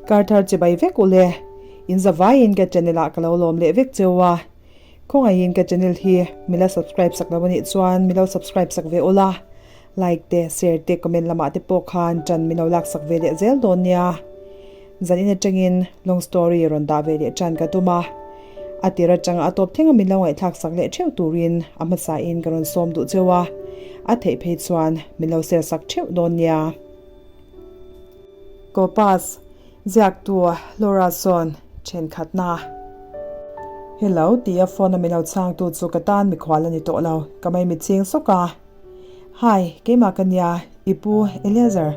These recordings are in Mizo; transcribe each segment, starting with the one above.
Karthar chibai vek ule, in zavaiin ka channel ah ka lo lawm leh vek cheu a, khawngaihin ka channel hi mi la subscribe sak lo anih chuan mi lo subscribe sak ve ula, like te, share te, comment lamah te pawh khan ṭan min lo lak sak ve leh zel dawn nia. Zanin atangin long story rawn dah ve leh ṭan ka tum a, a tir atanga a tawp thleng a min lo ngaihthlak sak leh ṭheuh turin a hmasain ka rawn sawm duh cheu a, a theih phei chuan min lo share sak ṭheuh dawn nia. Kopas, ziaktu Laura sawn thenkhatna. Hello tia phone a min lo chhangtu chu ka tan mikhual a ni tawh lo, ka mai mitching sawk a. Hi, keimah ka nia, i pu Eleazer,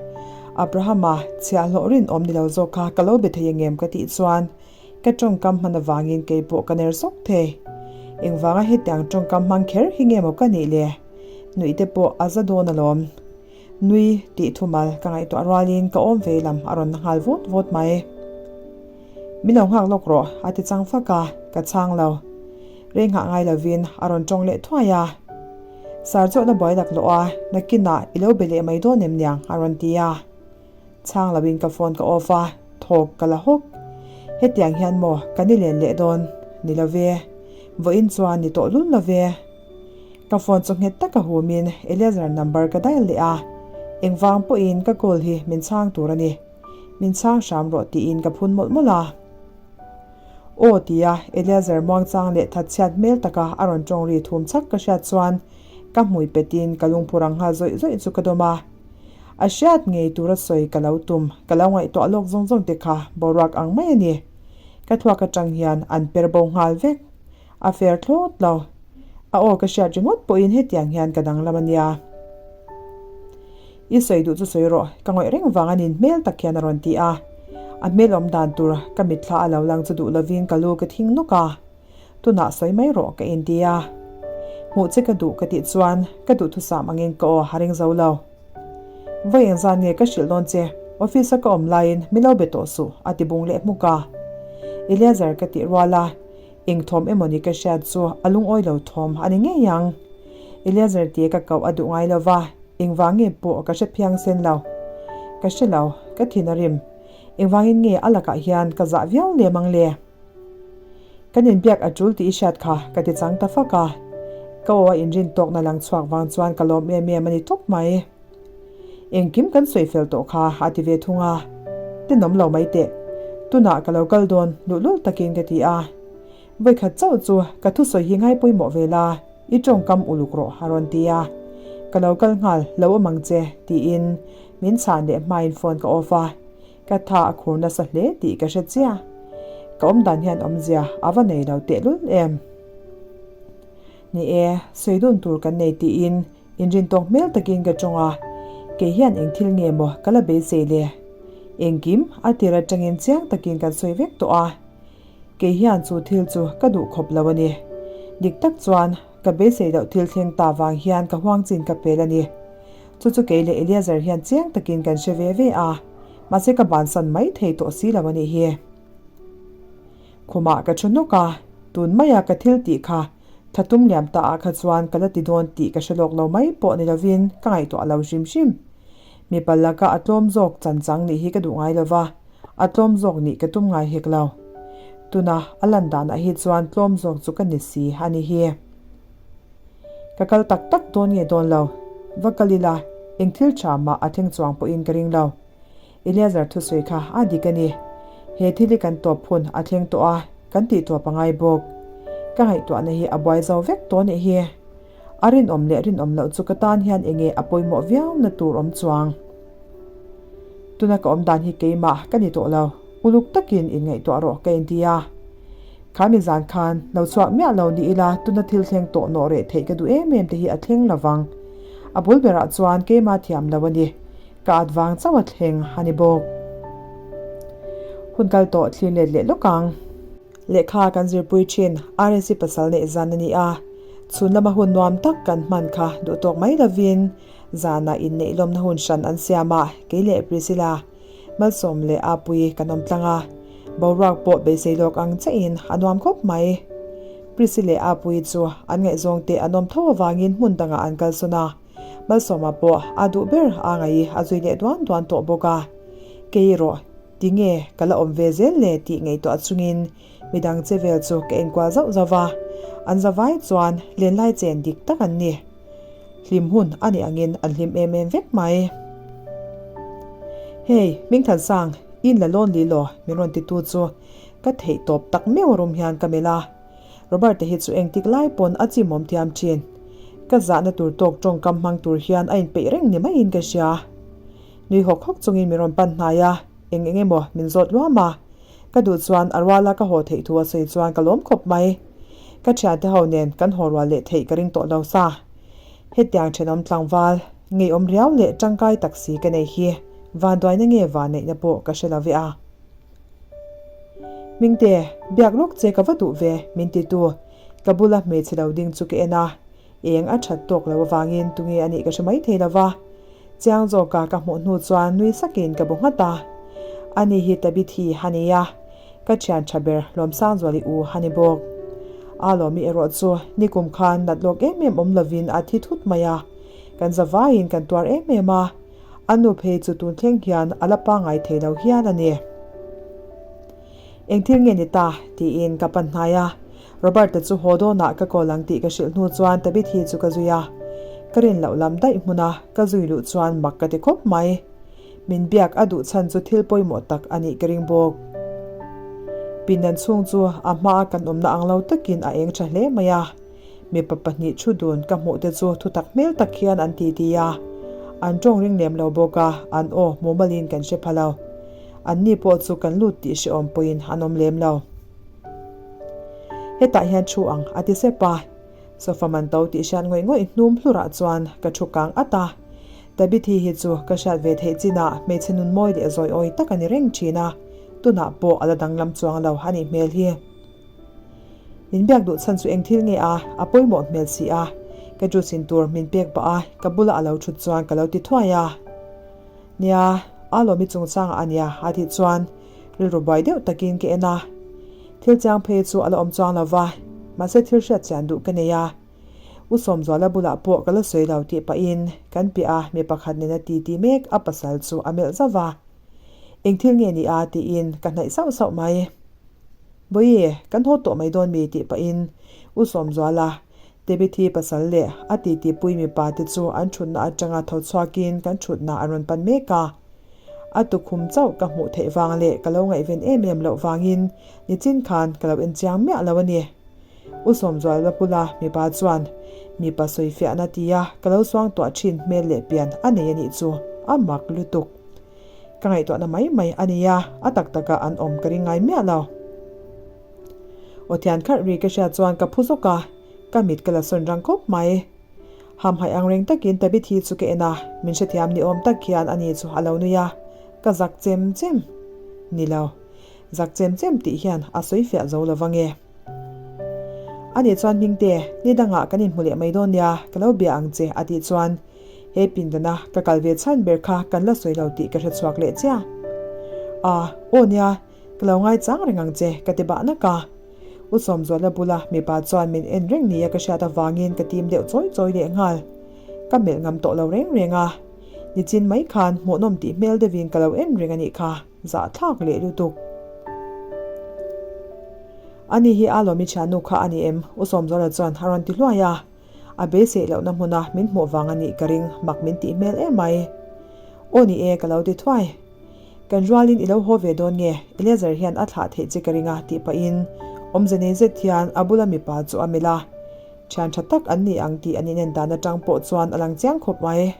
Abrahama chhiahhlawh rinawm ni lo zawk kha ka lo be thei angem ka tih chuan ka tawngkam hman avangin keipawh ka ner sawk thei. Engvanga hetiang tawngkam hmang kher hi nge maw ka nih le? Nuih te pawh a za dawn alawm. Nui tih thumal ka ngaihtuah rualin ka awm ve lam a rawn na nghal vawt vawt mai. Min lo nghak lawk rawh a ti chang fak a, ka chhang lo. Rei nghah ngai lovin a rawn tawng leh thuai a. Sar chu a la buai lak loh a, nakinah i lo be leh mai dawn em niang a rawn ti a. Chhang lovin ka phone ka off a, thawk ka la hawk. Hetiang hian maw ka ni len leh dawn? Ni lo ve. Vawiin chuan ni tawh lul lo ve. Ka phone chu nghet taka humin Eleazar number ka dial leh a, engvang pawhin ka call hi min chhang tur a ni. Min chhang hram rawh tiin ka phun mawlh mawlh a. Aw tia Eleazar muangchang leh thatchhiat hmel taka a rawn tawng ri thum chhak ka hriat chuan ka hmui petin ka lungphu rang nghal zawih zawih chu ka dawm a. A hriat ngei tura sawi ka lo tum, ka lo ngaihtuah lawk zawng zawng te kha boruak ang mai a ni. Ka thluak atang hian an per bo nghal vek. A fair thlawt lo. A aw ka hriat ringawt pawhin hetiang hian ka danglam a nia. I sawi duh chu sawi rawh, ka ngawih reng vang a nin hmel tak hian a rawn ti a. A hmel awm dan tur ka mitthla a lo lang chu duh lovin ka lu ka thing nawk a. Tunah sawi mai rawh ka inti a. Hmuh che ka duh ka tih chuan ka duhthusam angin ka aw a ring zo lo. Vawi engzan nge ka hrilh dawn che, office a ka awm laiin min lo be tawh suh a ti bung leh hmuk a. Eleazer ka tih rual a. Eng thawm emaw ni ka hriat chu a lungawi lo thawm a ni ngei ang. Eleazer tia ka koh a duh ngai lo va, engvang nge pawh ka hre phiang sen lo. Ka hre lo, ka thin a rim. Engvangin nge a lakah hian ka zah viau lem ang le? Kan inbiak a tul tih i hriat kha ka ti chang ta fak a. Ka aw a inrin tawkna lang chhuak vang chuan ka lawm em em a ni tawp mai. Engkim kan sawi fel tawh kha a ti ve thung a, tenawm lo mai teh. Tunah ka lo kal dawn luhlul takin ka ti a. Vawikhat chauh chu ka thusawi hi ngai pawimawh ve la, i tawngkam uluk rawh a rawn ti a. Ka lo kal nghal, lo awm ang che tiin min chhan leh hmain phone ka off a, ka tha a khur nasa hle tih ka hre chiah. Ka awmdan hian awmzia a va nei lo tehlul em. Ni e, sawi dun tur kan nei tiin Inrin tawk hmel takin ka tawng a, kei hian eng thil nge maw ka la beisei le? Engkim a tir atangin chiang takin kan sawi vek tawh a, kei hian chu thil chu ka duh khawp lo a ni. Dik tak chuan ka beisei loh thil thleng ta vang hian ka huang chin ka pel a ni. Chu chu kei leh Eleazer hian chiang takin kan hre ve ve a, mahse ka bansan mai thei tawh si lo a nih hi. Khumah ka thu hnawk a, tun maia ka thil tih kha Tha tum liam ta ah kha chuan ka la ti dawn tih ka hre lawk lo mai pawh ni lovin ka ngaihtuah lo hrim hrim. Mipa laka a tlawm zawk chan chang nih hi ka duh ngai lova, a tlawm zawk nih ka tum ngai hek lo. Tuna a lan danah hi chuan tlawm zawk chu ka ni si a ni hi. Ka kal tak tak dawn nge dawn lo, va kal ila eng thil tha mah a thleng chuang pawhin ka ring lo. Eleazer thusawi kha a dik a ni. He thil hi kan tawp hun a thleng tawh a, kan tih tawp a ngai bawk. Ka ngaihtuahna hi a buai zo vek tawh nih hi. A rinawm leh rinawm loh chu ka tan hian enge a pawimawh viau na tur awm chuang. Tuna ka awm dan hi keimah ka ni tawh lo, uluk takin inngaihtuah rawh ka inti a. Kha mi zan khan lo chhuak miah lo ni ila tuna thil thleng tawh nawh reh theih ka duh em em te hi a thleng lovang. A bul berah chuan keimah thiam lo a ni. Ka at vang chauh a thleng a ni bawk. Hun kal tawh thlir let leh lawk ang. Lehkha kan zirpui thin RSC pasal neih zan a ni a, chhun lama hun nuam tak kan hman kha duh tawk mai lovin zanah inneih lawmna hun hran an siam a, kei leh Priscilla, Malsawm leh Apuii kan awm tlang a, boruak pawh beisei lawk ang chiahin a nuam khawp mai. Priscilla leh Apuii chu an ngaihzawng te an awm tho avangin hmun dangah an kalsawn a, Malsawma pawh a duh ber a ngaih a zui leh duan duan tawh bawk a, kei erawh. Tinge ka la awm ve zel le tih ngaihtuah chungin midang che vel chu ka enkual zauh zauh va, an zavai chuan lenlai chen dik tak an ni. Hlim hun a nih angin an hlim em em vek mai. Hei, Hmingthansang, in la lawn li law min rawn titu chu ka theih tawp tak meuh rum hian ka melh a. Robert-a hi chu engtik lai pawn a chimawm thiam thin. Ka zahna tur tawk tawngkam hmang tur hian a inpeih reng ni maiin ka hria. Nui hawk hawk chungin min rawn pan hnai a, eng eng emaw min zawt luam a. Ka duh chuan a ruala ka haw theih thu a sawi chuan ka lawm khawp mai. Ka thiante ho nen kan haw rual leh theih ka ring tawh lo sa. Hetiang thenawm tlangval, ngeiawm riau leh tangkai tak si ka nei hi vanduaina nge vanneihna pawh ka hre lo ve a. Hmingte, biak lawk che ka va duh ve, min ti tu. Ka bula hmeichhe lo ding chu ka en a, eng a that tawk lo avangin tunge a nih ka hre mai thei lo va. Chiang zawka ka hmuh hnu chuan nui sakin ka bu nghat a. Ani hi Tabithi a ni a, ka thian tha ber Lawmsangzuali u a ni bawk. A lawmi erawh chu nikum khan nat lawk em em awm lovin a thi thut mai a, kan zavaiin kan tuar em em a. A nu phei chu tun thleng hian a la pangngai thei lo hial a ni. Eng thil nge ni ta? tiin ka pan hnai a. Robert-a chu haw dawnah ka call ang tih ka hrilh hnu chuan Tabithi chu ka zui a. Ka rin loh lam daih hmuna ka zui luh chuan mak ka ti khawp mai. Min biak a duh chhan chu thil pawimawh tak a nih ka ring bawk. Pindan chhung chu a hmaa kan awmna ang lo takin a eng tha hle mai a. Mipa pahnih thu dun ka hmuh te chu thutak hmel tak hian an ti ti a, an tawng ring lem lo bawk a, an aw hmumalin kan hre pha lo. An ni pawh chu kan lut tih hrehawm pawhin an awm lem lo. Hetah hian thu ang a ti sep a, sofa man to tih hriat ngawih ngawih hnum hlurah chuan ka thu kang at a. Tabithi hi chu ka hriat ve theih chinah hmeichhe nun mawi leh zawi awi tak a ni reng thin a, tunah pawh a la danglam chuang lo a nih hmel hi. Min biak duh chhan chu eng thil nge a, a pawimawh hmel si a. Ka juice in tur min pek pah a, ka bula a lo thut chuan ka lo ti thuai a. Nia, a lawmi chungchangah a nia a tih chuan rilru buai deuh takin ka en a. Thil chiang phei chu a la awm chuang lo va, mahse thil hriat chian duh ka nei a. U Sawmzuala bulah pawh ka la sawi lo tih pahin kan piah a mi pakhat nena ti ti mek a pasal chu a melh zauh va. Eng thil nge ni a tiin ka hnaih sauh sauh mai. Bawihi, kan haw tawh mai dawn mi tih pahin U Sawmzuala, Tebithi pasal leh a titipui mipa te chu an thutna atanga tho chhuakin kan thutna an rawn pan mek a. A tukhum chauh ka hmuh theih vang leh ka lo ngaihven em em loh vangin nichin khan ka lo enchiang miah lo a ni. U Sawmzuala bula mipa chuan mipa sawifiahna tia ka lo suangtuah thin hmel leh pian a nei a nih chu a mak lutuk. Ka ngaihtuahna mai mai a nia, a tak takah an awm ka ring ngai miah lo. Aw thian kharh ri ka hriat chuan ka phu zawk a, ka mit ka la sawn rang khawp mai. Hamhaih ang reng takin Tabithi chu ka en a, min hrethiam ni awm tak hian ani chu a lo nui a, ka zak chem chem. Ni lo, zak chem chem tih hian a sawi fiah zo lo vang e. Ani chuan Hmingte, ni dangah kan inhmu leh mai dawn nia, ka lo bia ang che a tih chuan He pindana ka kal ve chhan ber kha kan la sawi lo tih ka hre chhuak leh chiah. A, aw nia, ka lo ngaichang reng ang che, ka ti bah nak a. U Sawmzuala bula mipa chuan min en reng nia ka hriat avangin ka tim deuh chawi chawi leh nghal. Ka melh ngam tawh lo reng reng a. Nichin mai khan hmuhnawm tih hmel deuhin ka lo en reng a nih kha, zahthlak leh lutuk. Ani hi a lawmi thiannu kha a ni em? U Sawmzuala chuan a rawn ti hluai a. A beisei lohna hmuna min hmuh vang a nih ka ring, mak min tih hmel em mai. Aw ni e, ka lo ti thuai. Kan rualin i lo haw ve dawn nge, Eleazer hian a thlah theih che ka ring a tih pahin awmze nei zet hian a bula mipa chu a melh a. Thian tha tak an ni ang tih an inen dan atang pawh chuan a lang chiang khawp mai.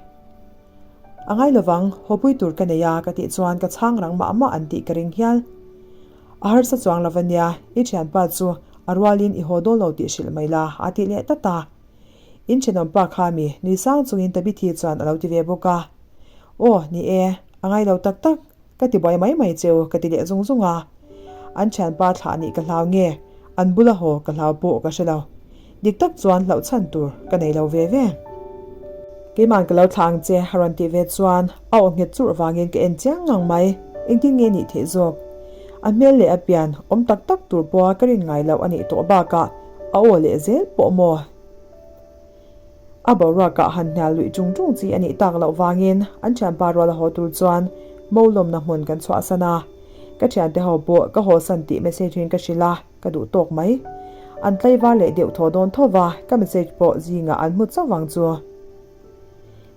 A ngai lovang, hawpui tur ka nei a ka tih chuan ka chhang rang mah mah an tih ka ring hial. A harsa chuang lo va nia, i thianpa chu a rualin i haw dawn lo tih hrilh mai la, a ti leh tlat a. In thenawmpa kha mi nui sang chungin Tabithi chuan a lo ti ve bawk a. Aw, ni e, a ngai lo tak tak, ka ti buai mai mai cheu, ka ti leh zung zung a. An thianpa thlah nih ka hlau nge, an bula haw ka hlau pawh ka hre lo. Dik tak chuan hlauh chhan tur ka nei lo ve ve. Keiman ka lo thlah ang che a rawn tih ve chuan a aw nghet churh vangin ka en chiang ngang mai. Engtin nge nih theih zawk? A hmel leh a pian awm tak tak tur pawha ka rin ngai loh a nih tawh bakah a aw leh zel pawh maw? A boruakah han hnial luih ṭung ṭung chi a nih tak loh vangin an ṭhianpa rual a haw tur chuan mo lawmna hmun kan chhuahsan a. Ka thiante ho pawh ka hawsan tih message in ka hrilh a, ka duh tawk mai. An tlaivar leh deuh thaw dawn tho va, ka message pawh zingah an hmu chauh vang chu.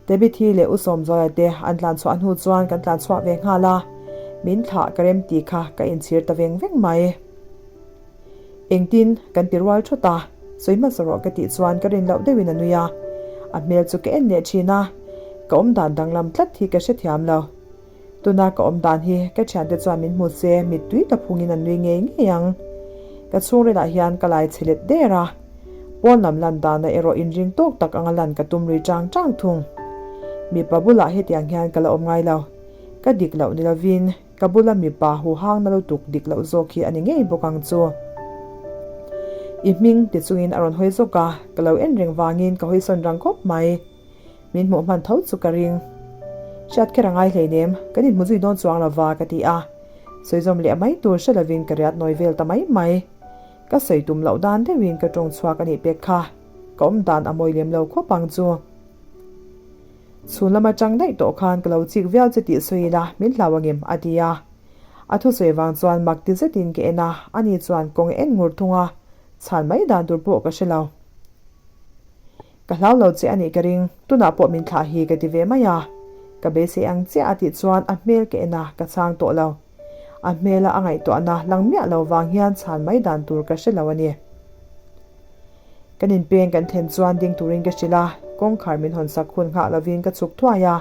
Debbie-thi leh U Sawmzuala te an tlan chhuah hnu chuan kan tlan chhuak ve nghal a, min thlah ka rem tih kha ka inchhir ta veng veng mai. Engtin kan ti rual thut a, sawi hmasa rawh ka tih chuan ka rin loh deuhin a nui a, a hmel chu ka en leh thin a, ka awmdan danglam tlat hi ka hrethiam lo. Tuna ka awm dan hi ka thiante chuan min hmu se mittui ta phungin an nui ngei ngei ang. Ka chhungrilah hian ka lai chhe let der a, pawn lam lan dana erawh inring tawk tak anga lan ka tum ri chang chang thung. Mipa bulah hetiang hian ka la awm ngai lo. Ka dik loh ni lovin ka bula mipa huhang na lutuk dik loh zawk hi a ni ngei bawk ang chu. I hming ti chungin a rawn hawi zawk a, ka lo en reng vangin ka hawisawn rang khawp mai. Min hmuh hman tho chu ka ring. Hriat kher a ngai hleinem, kan inhmu zui dawn chuang lova ka ti a. Sawizawm leh mai tur hre lovin ka riat nawi vel ta mai mai. Ka sawi tum loh dan deuhin ka tawng chhuak a nih pek kha. Ka awm dan a mawi lem lo khawp ang chu. Chhun lama chang daih tawh khan ka lo chik viau che tih sawi ila min hlau angem a ti a. A thusawi vang chuan mak ti zetin ka en a, ani chuan kawng a en ngur thung a, chhan mai dan tur pawh ka hre lo. Ka hlau lo che a nih ka ring, tunah pawh min thlah hi ka ti ve mai a. Ka beisei ang chiah a tih chuan a hmel ka en a, ka chhang tawh lo. A hmela a ngaihtuahna lang miah lo vang hian chhan mai dan tur ka hre lo a ni. Kan inpeng kan thlen chuan ding turin ka hrilh a, kawngkhar min hawn sak hun nghah lovin ka chhuk thuai a.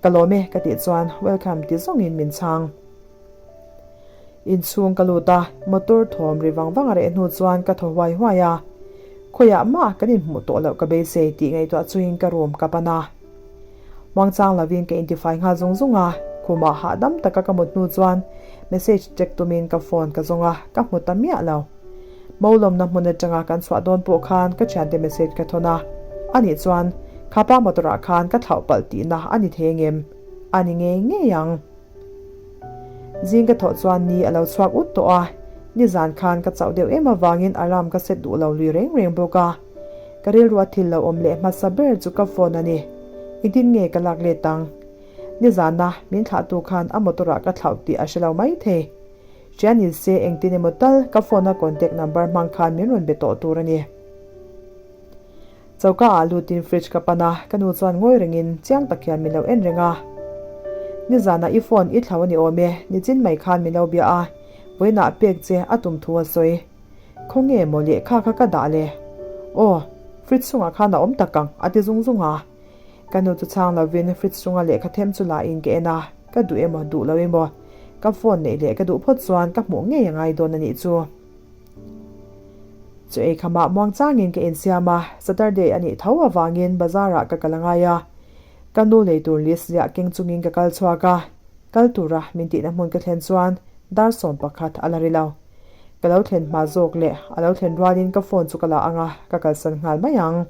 Ka lawm e ka tih chuan welcome ti zawngin min chhang. Inchhung ka lut a, motor thawm ri vang vang a reh hnu chuan ka thaw huai huai a. Khawiah mah kan inhmuh tawh loh ka beisei tih ngaihtuah chuin ka room ka pan a. Muangchang lovin ka intifai nghal zung zung a, khumah hahdam taka ka mut hnu chuan message check tumin ka phone ka zawng a, ka hmu ta miah lo. Mo lawmna hmun atanga kan chhuah dawn pawh khan ka thiante message ka thawn a, anih chuan khapa motor ah khan ka thlauh palh tihna a ni thei engem? A ni ngei ngei ang. Zing ka thawh chuan ni a lo chhuak ut tawh a, nizan khan ka chauh deuh em avangin alarm ka set duh lo lui reng reng bawk a. Ka rilru a thil lo awm leh hmasa ber chu ka phone a ni. Engtin nge ka lak let ang? Nizana min thlahtu khan a motor ah ka thlauh tih a hre lo mai thei. Hria ni se engtin emaw tal ka phone a contact number hmang khan min rawn be tawh tur a ni. Choka ah lutin fridge ka pan a, ka nu chuan ngawi rengin chiang tak hian min lo en reng a. Nizanah i phone i thlau a ni awm e, nichin mai khan min lo bia a, vawiinah pek che a tum thu a sawi. Khawnge maw lehkha kha ka dah le? Aw, fridge chungah khan a awm tak ang, a ti zung zung a. Ka nu chu chhang lovin fridge chunga lehkha them chu la in ka en a, ka duh emaw duh lo emaw, ka phone neih leh ka duh phawt chuan ka hmuh ngei a ngai dawn a nih chu. Chu ei khamah muang changin ka insiam a, Saturday a nih tho avangin bazar ah ka kal a ngai a. Ka nu lei tur list ziah keng chungin ka kal chhuak a, kal tura min tihna hmun ka thlen chuan dar 11 a la ri lo. Ka lo thlen hma zawk leh a lo thlen rualin ka phone chu ka la ang a, ka kalsan nghal mai ang.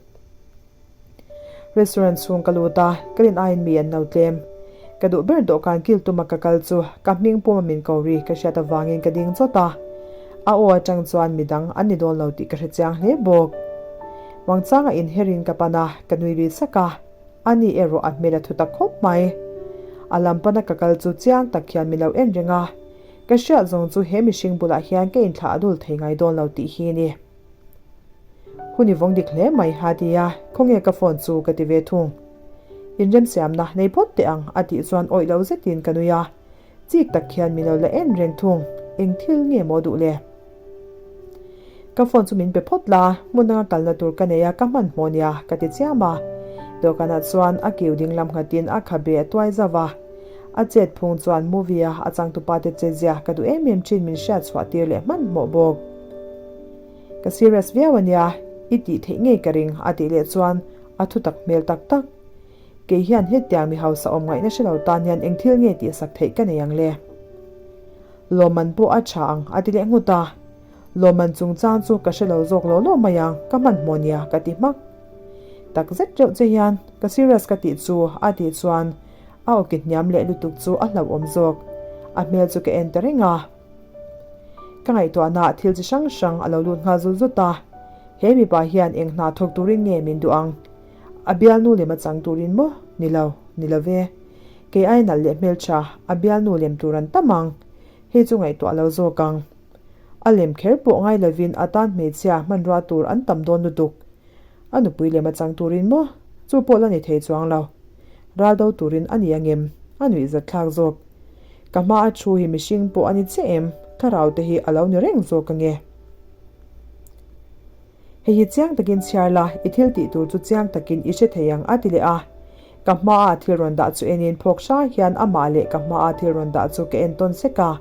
Restaurant chhung ka lut a, ka rin aiin mi an lo tlem. Ka duh ber dawhkan kil tuma ka kal chu ka hming puma min ko ri ka hriat avangin ka ding chawt a. A aw atang chuan midang an ni dawn lo tih ka hre chiang hle bawk. Wangchanga inherin ka pan a, ka nui lui sak a. Ani erawh a hmel a thu ta khawp mai. A lam pana ka kal chu chiang tak hian min lo en reng a. Ka hriat zawng chu he mihring bulah hian ka inthlah a dul thei ngai dawn lo tih hi ni. Hun i vawng dik hle mai ha ti a, khawnge ka phone chu ka ti ve thung. Inremsiamna nei phawt teh ang a tih chuan awih lo zetin ka nui a, chik tak hian min lo la en reng thung, eng thil nge maw duh le? Ka phone chu min pe phawt la, hmun danga kalna tur ka nei a ka hmanhmawh nia ka ti chiam a. Dawhkanah chuan a kiu dinglam nghatin a khabe a tuai zauh a, a chet phung chuan movie a a changtupa te chezia ka duh em em thin min hriat chhuah tir leh hmanhmawh bawk. Ka serious viau a nia, i tih theih ngei ka ring a tih leh chuan a thu tak hmel tak tak. Kei hian hetiang mi hausa awm ngaihna hre lo tan hian eng thil nge tih sak theih ka nei ang le? Lawmman pawh a tha ang a ti leh nghut a. Lawmman chungchang chu ka hre lo zawk law law mai ang, ka hmanhmawh nia ka ti hmak. Tak zet reuh che hian ka serious ka tih chu a tih chuan a awki hniam leh lutuk chu a hlauhawm zawk. A hmel chu ka en ta reng a. Ka ngaihtuahna thil chi hrang hrang a lo lut nghal zut zut a, he mipa hian eng hna thawk turin nge min duh ang? A bialnu lem a chang turin maw? Ni lo, ni lo ve. Kei ai nalh leh hmeltha, a bialnu lem tur an tam ang. Hei chu ngaihtuah lo zawk ang. A lem kher pawh ngai lovin a tan hmeichhia hmanrua tur an tam dawn lutuk. A nupui lem a chang turin maw? Chu pawh la ni thei chuang lo. Ral do turin a ni angem? A nuih zat thlak zawk. Ka hma a thu hi mihring pawh a ni chiah em? Thlarau te hi a lo ni reng zawk ange. Hei hi chiang takin chhiar la, i thil tih tur chu chiang takin i hre thei ang a ti leh a. Ka hmaa thil rawn dah chu enin phawk hra hian amah leh ka hmaa thil rawn dah chu ka en tawn sek a.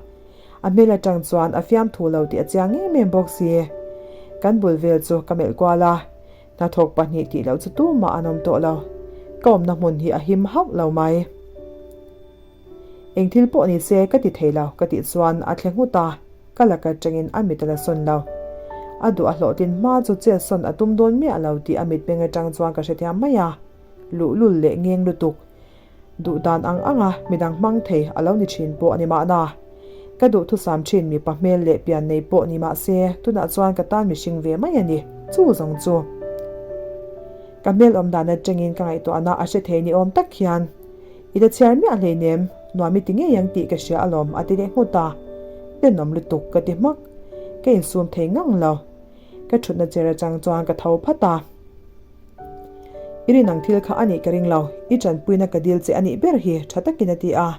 A hmel atang chuan a fiamthu lo tih a chiang em em bawk si. Kan bul vel chu ka melh kual a, hnathawk pahnih tih loh chu tumah an awm tawh lo. Ka awmna hmun hi a him hauh lo mai. Eng thil pawh ni se ka ti thei lo ka tih chuan a thle nghut a, ka lak atangin a mit a la sawn lo. A duh a hlawhtlin hma chu chet sawn a tum dawn miah lo tih a mitmeng atang chuan ka hrethiam mai a, luhlul leh ngeng lutuk. Duh dan ang anga midang hmang thei a lo ni thin pawh a ni mahna. Ka duhthusam thin mipa hmel leh pian nei pawh ni mahse tunah chuan ka tan mihring ve mai a ni, chu zawng chu. Ka hmel awm dan atangin ka ngaihtuahna a hre thei ni awm tak hian I la chhiar miah hleinem, nuam i ti ngei ang tih ka hria alawm a ti leh nghut a. Tenawm lutuk ka ti hmak. Ka insum thei ngang lo. Ka thutna chair atang chuan ka tho phat a. I rin ang thil kha a nih ka ring lo, i tanpuina ka dil che a nih ber hi tha takin a ti a.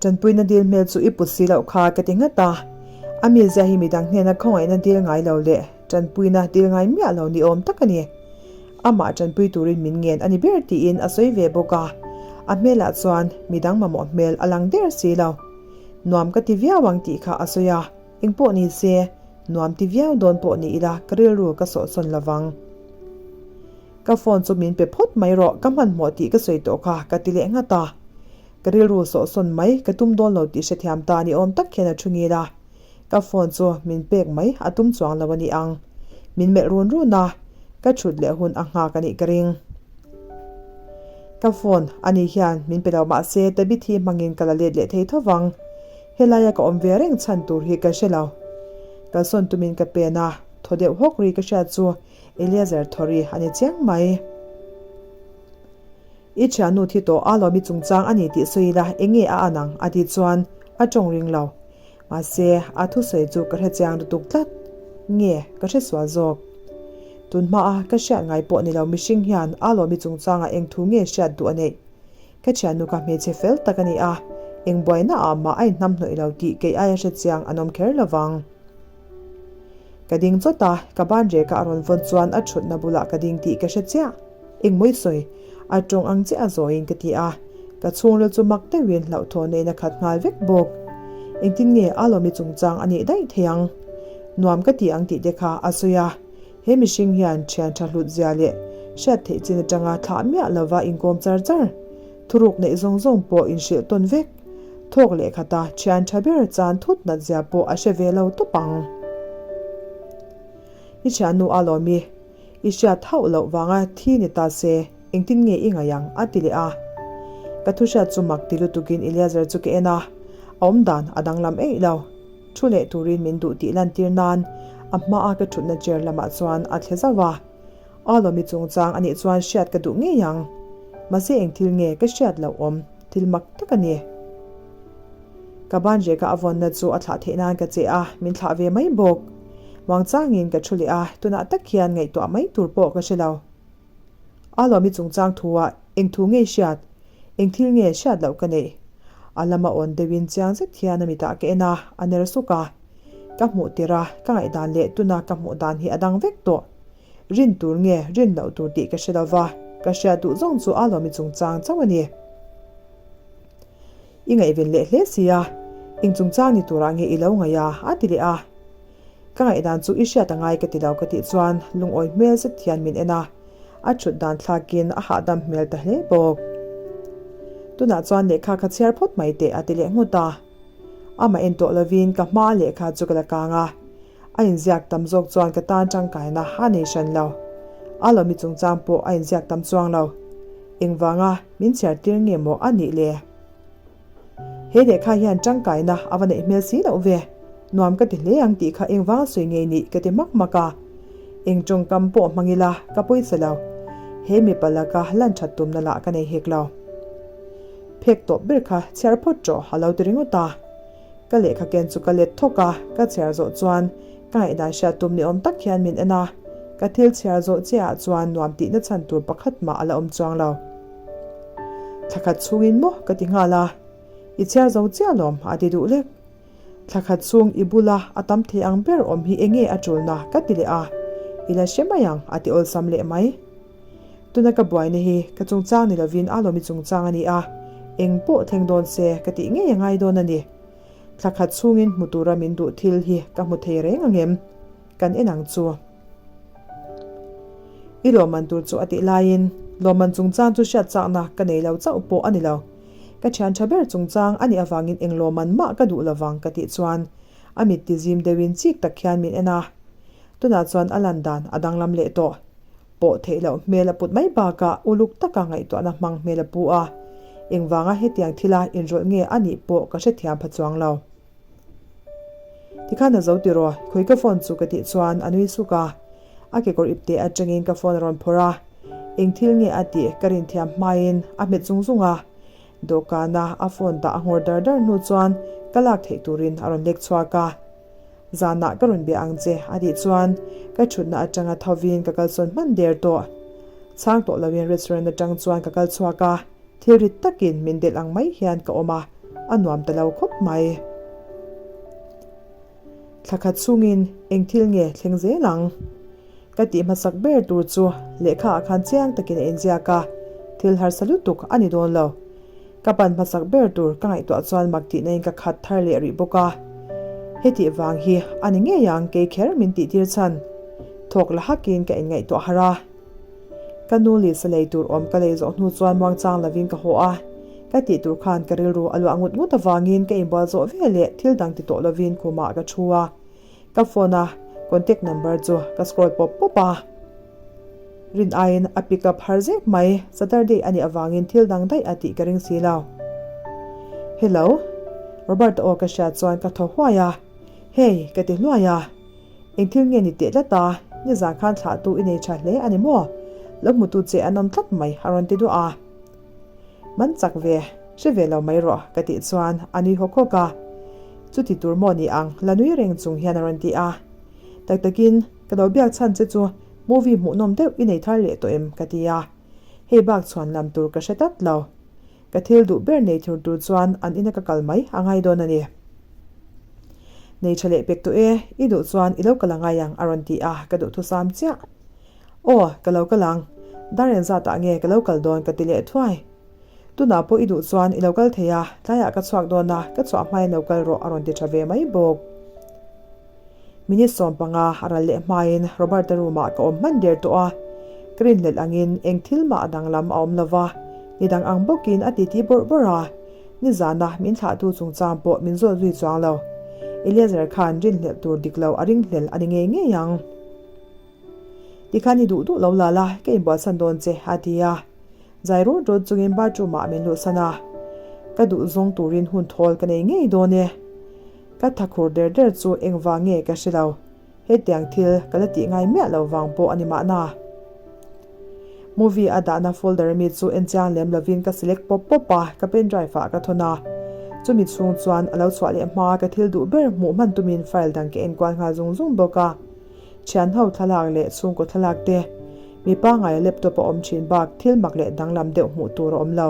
Tanpuina dil hmel chu i put si loh kha ka ti nghat a. A mizia hi midang hnena khawngaihna dil ngai lo leh tanpuina dil ngai miah lo ni awm tak a ni. Amah tanpui turin min ngen a ni ber tiin a sawi ve bawk a. A hmelah chuan midang mamawh hmel a lang der si lo. Nuam ka ti viau ang tih kha a sawi a. Engpawh ni se, nuam ti viau dawn pawh ni ila ka rilru ka sawhsawn lovang. Ka phone chu min pe phawt mai rawh, ka hmanhmawh tih ka sawi tawh kha ka ti leh nghat a. Ka rilru sawhsawn mai ka tum dawn lo tih hrethiam ta ni awm tak hian a thu ngil a. Ka phone chu min pek mai a tum chuang lo a ni ang. Min melh run run a, ka thut leh hun a nghak a nih ka ring. Ka phone ani hian min pe lo mahse Tabithi hmangin ka la let leh thei tho vang. Helaia ka awm ve reng chhan tur hi ka hre lo. Kalsawn tumin ka pen a, thaw deuh hawk ri ka hriat chu Eleazer thaw ri a ni chiang mai. I thiannu thi tawh a lawmi chungchang a ni tih sawi ila eng nge a an ang a tih chuan a tawng ring lo. Mahse, a thusawi chu ka hre chiang lutuk tlat. Nge ka hre sual zawk? Tun hmaa ka hriat ngai pawh ni lo mihring hian a lawmi chungchangah eng thu nge hriat duh a neih? Ka thiannu ka hmeichhe fel tak a ni a, eng buaina ah mah a inhnamhnawih lo tih kei aia hre chiang an awm kher lo vang. Ka ding chawt a, ka ban reka a rawn vawn chuan a thutna bulah ka ding tih ka hre chiah. Engmawi sawi, a tawng ang chiah a zawiin ka ti a, ka chhungril chu mak deuhin hlauhthawn neiin a khat nghal vek bawk. Engtin nge a lawmi chungchang a nih daih thei ang? Nuam ka ti ang tih te kha a sawi a. He mihring hian thian tha hlut zia leh hriat theih chin atanga thlah miah lova inkawm char char, thuruk neih zawng zawng pawh inhrilh tawn vek, thawk leh khata thian tha ber chan thut nat zia pawh a hre ve lo tawp ang. I thiannu a lawm i, i hriat hauh loh vanga thi ni ta se, engtin nge i ngaih ang? a ti leh a. Ka thu hriat chu mak ti lutukin Eleazer chu ka en a, a awmdan a danglam eih lo. Thu leh turin min duh tih lantir nan a hmaa ka thutna chair lamah chuan a thle zauh a. Alawmi chungchang anih chuan hriat ka duh ngei ang. Mahse eng thil nge ka hriat loh awm, thil mak tak a ni. Ka ban reka a vawnna chu a thlah theih nan ka che a, min thlah ve mai bawk. Muangchangin ka thu leh a, tunah tak hian ngaihtuah mai tur pawh ka hre lo. Alawmi chungchang thu-ah eng thu nge hriat? Eng thil nge hriat loh ka neih? A lama awn deuhin chiang zet hian a mitah ka en a, a ner suk a. Ka hmuh tirh a, ka ngaihdan leh tuna ka hmuh dan hi a dang vek tawh. Rin tur nge rin loh tur tih ka hre lo va, ka hriat duh zawng chu Alawmi chungchang chauh a ni. I ngaihven leh hle si a, eng chungchang ni turah nge i lo ngaih a? a ti leh a. Ka ngaihdan chu i hriat a ngai ka ti lo ka tih chuan lungawi hmel zet hian min en a, a thut dan thlakin a hahdam hmel ta hle bawk. Tunah chuan lehkha kha chhiar phawt mai teh a ti leh nghut a. Amah en tawh lovin ka hma lehkha chu ka la kang a, a inziak tam zawk chuan ka tan tangkaina a nei hran lo. A lawmi chungchang pawh a inziak tam chuang lo. Engvanga min chhiar tir nge maw a nih le? He lehkha hian tangkaina a va neih hmel si loh ve. Nuam ka ti hle ang tih kha engvanga sawi ngei nih ka ti hmak hmak a. Eng tawngkam pawh hmang ila ka pawisa lo. He mipa laka lan that tumna lah ka nei hek lo. Phek tawp ber kha chhiar phawt rawh a lo ti ringawt a. Ka lehkha ken chu ka let thawk a, ka chhiar zawh chuan ka ngaihdan hriat tum ni awm tak hian min en a, ka thil chhiar zawh chiah ah chuan nuam tihna chhan tur pakhat mah a la awm chuang lo. Thlakhat chhungin maw ka ti nghal a, I chhiar zo chiah lawm a ti duh lek. Thlakhat chhung i bula a tam thei ang ber awm hi enge a tulna ka ti leh a, i la hre mai ang a ti awlsam leh mai. Tuna ka buaina hi ka chungchang ni lovin a lawmi chungchang a ni a, eng pawh thleng dawn se ka tih ngei a ngai dawn a ni. Thlakhat chhungin hmu tura min duh thil hi ka hmu thei reng ang em? Kan en ang chu. I lawmman tur chu a tih laiin lawmman chungchang chu hriat chakna ka nei lo chauh pawh a ni lo. Ka thian tha ber chungchang a nih avangin eng lawmman mah ka duh lovang ka tih chuan a mit ti zim deuhin chik tak hian min en a. Tunah chuan a lan dan a danglam leh tawh. Pawh theih loh hmel a put mai bakah uluk taka ngaihtuahna hmang hmel a pu a. Engvanga hetiang thila inrawlh nge a nih pawh ka hrethiam pha chuang lo. Tikhan a zo tiraw, khawi ka phone chu ka tih chuan a nui suk a. A kekawr ipte atangin ka phone a rawn phawrh a. Eng thil nge a tih ka rinthiam hmain a hmet zung zung a. Dawhkana a phone dah a nghawr dar dar hnu chuan ka lak theih turin a rawn lek chhuak a. Zanah ka rawn bia ang che a tih chuan ka thutna atanga thovin ka kalsawn hman der tawh. Chhang tawh loin restaurant atang chuan ka kal chhuak a. Thil rit takin min delh ang mai hian ka awm a, a nuam ta lo khawp mai. Thla khat chhungin eng thil nge thleng zel ang? Ka tih hmasak ber tur chu lehkha ah khan chiang takin a inziak a, thil harsa lutuk a ni dawn lo. Ka pan hmasak ber tur ka ngaihtuah chuan mak tihna in ka khat thar leh rih bawk a. Hetih vang hi a ni ngei ang kei kher min tih tir chhan. Thawk la hakin ka inngaihtuah harh a. Ka nu Lisa lei tur awm ka lei zawh hnu chuan muangchang lovin ka haw a, ka tih tur khan ka rilru a luah ngut ngut avangin ka inbual zawh ve leh thil dang ti tawh lovin khumah ka thu a, ka phone a contact number chu ka scroll pawp pawp a. Rin aiin a pick up har zek mai, Saturday a nih avangin thil dang daih a tih ka ring si lo. Hello? Robert-a aw ka hriat chuan ka thaw huai a, Hey, ka ti hluai a. Eng thil nge ni teh tlat a, nizan khan thlahtu i nei tha hle a ni maw? Lo hmutu che an awm tlat mai a rawn ti duah a. Man chak ve, hre ve lo mai rawh ka tih chuan a nui hawk hawk a. Chuti tur maw ni ang la nui reng chung hian a rawn ti a. Tak takin ka lo biak chhan che chu movie hmuhnawm deuh i nei thar leh tawh em ka ti a. Hei bak chhuan lam tur ka hre tlat lo. Ka thil duh ber nei thur tur chuan an ina ka kal mai a ngai dawn a ni. Nei tha leh pek tawh e, i duh chuan i lo kal a ngai ang a rawn ti a, ka duhthusam chiah. Aw, ka lo kal ang. Dar engzatah nge ka lo kal dawn ka ti leh thuai. Tunah pawh i duh chuan i lo kal thei a, tlaiah ka chhuak dawn a, ka chhuah hmain lo kal rawh a rawn ti tha ve mai bawk. Minute 15 a ral leh hmain Robert-a room-ah ka awm hman der tawh a, ka rinhlelh angin eng thil mah danglam a awm lo va, ni dang ang bawkin a titi bawrh bawrh a, nizana min thlahtu chungchang pawh min zawt zui chuang lo. Eliezer khan rinhlelh tur dik lo a ringhlel a ni ngei ngei ang. Tikhan i duh duh lo la la, ka inbuatsan dawn che, a ti a. Zai rawt rawt chungin bathroom ah min luhsan a, ka duh zawng turin hun thawl ka nei ngei dawn e. Ka thakhur der der chu engvang nge ka hre lo, hetiang thil ka la tih ngai miah lo vang pawh a ni mahna. Movie a dahna folder mi chu en chiang lem lovin ka select pawp pawp a, ka pen drive ah ka thawn a. Chumi chhung chuan a lo chhuah leh hma ka thil duh ber hmuh hman tumin file dang ka enkual nghal zung zung bawk a. Thianho thlalak leh chhungkaw thlalak te, mi pangngaia laptop a awm thin bak thil mak leh danglam deuh hmuh tur a awm lo.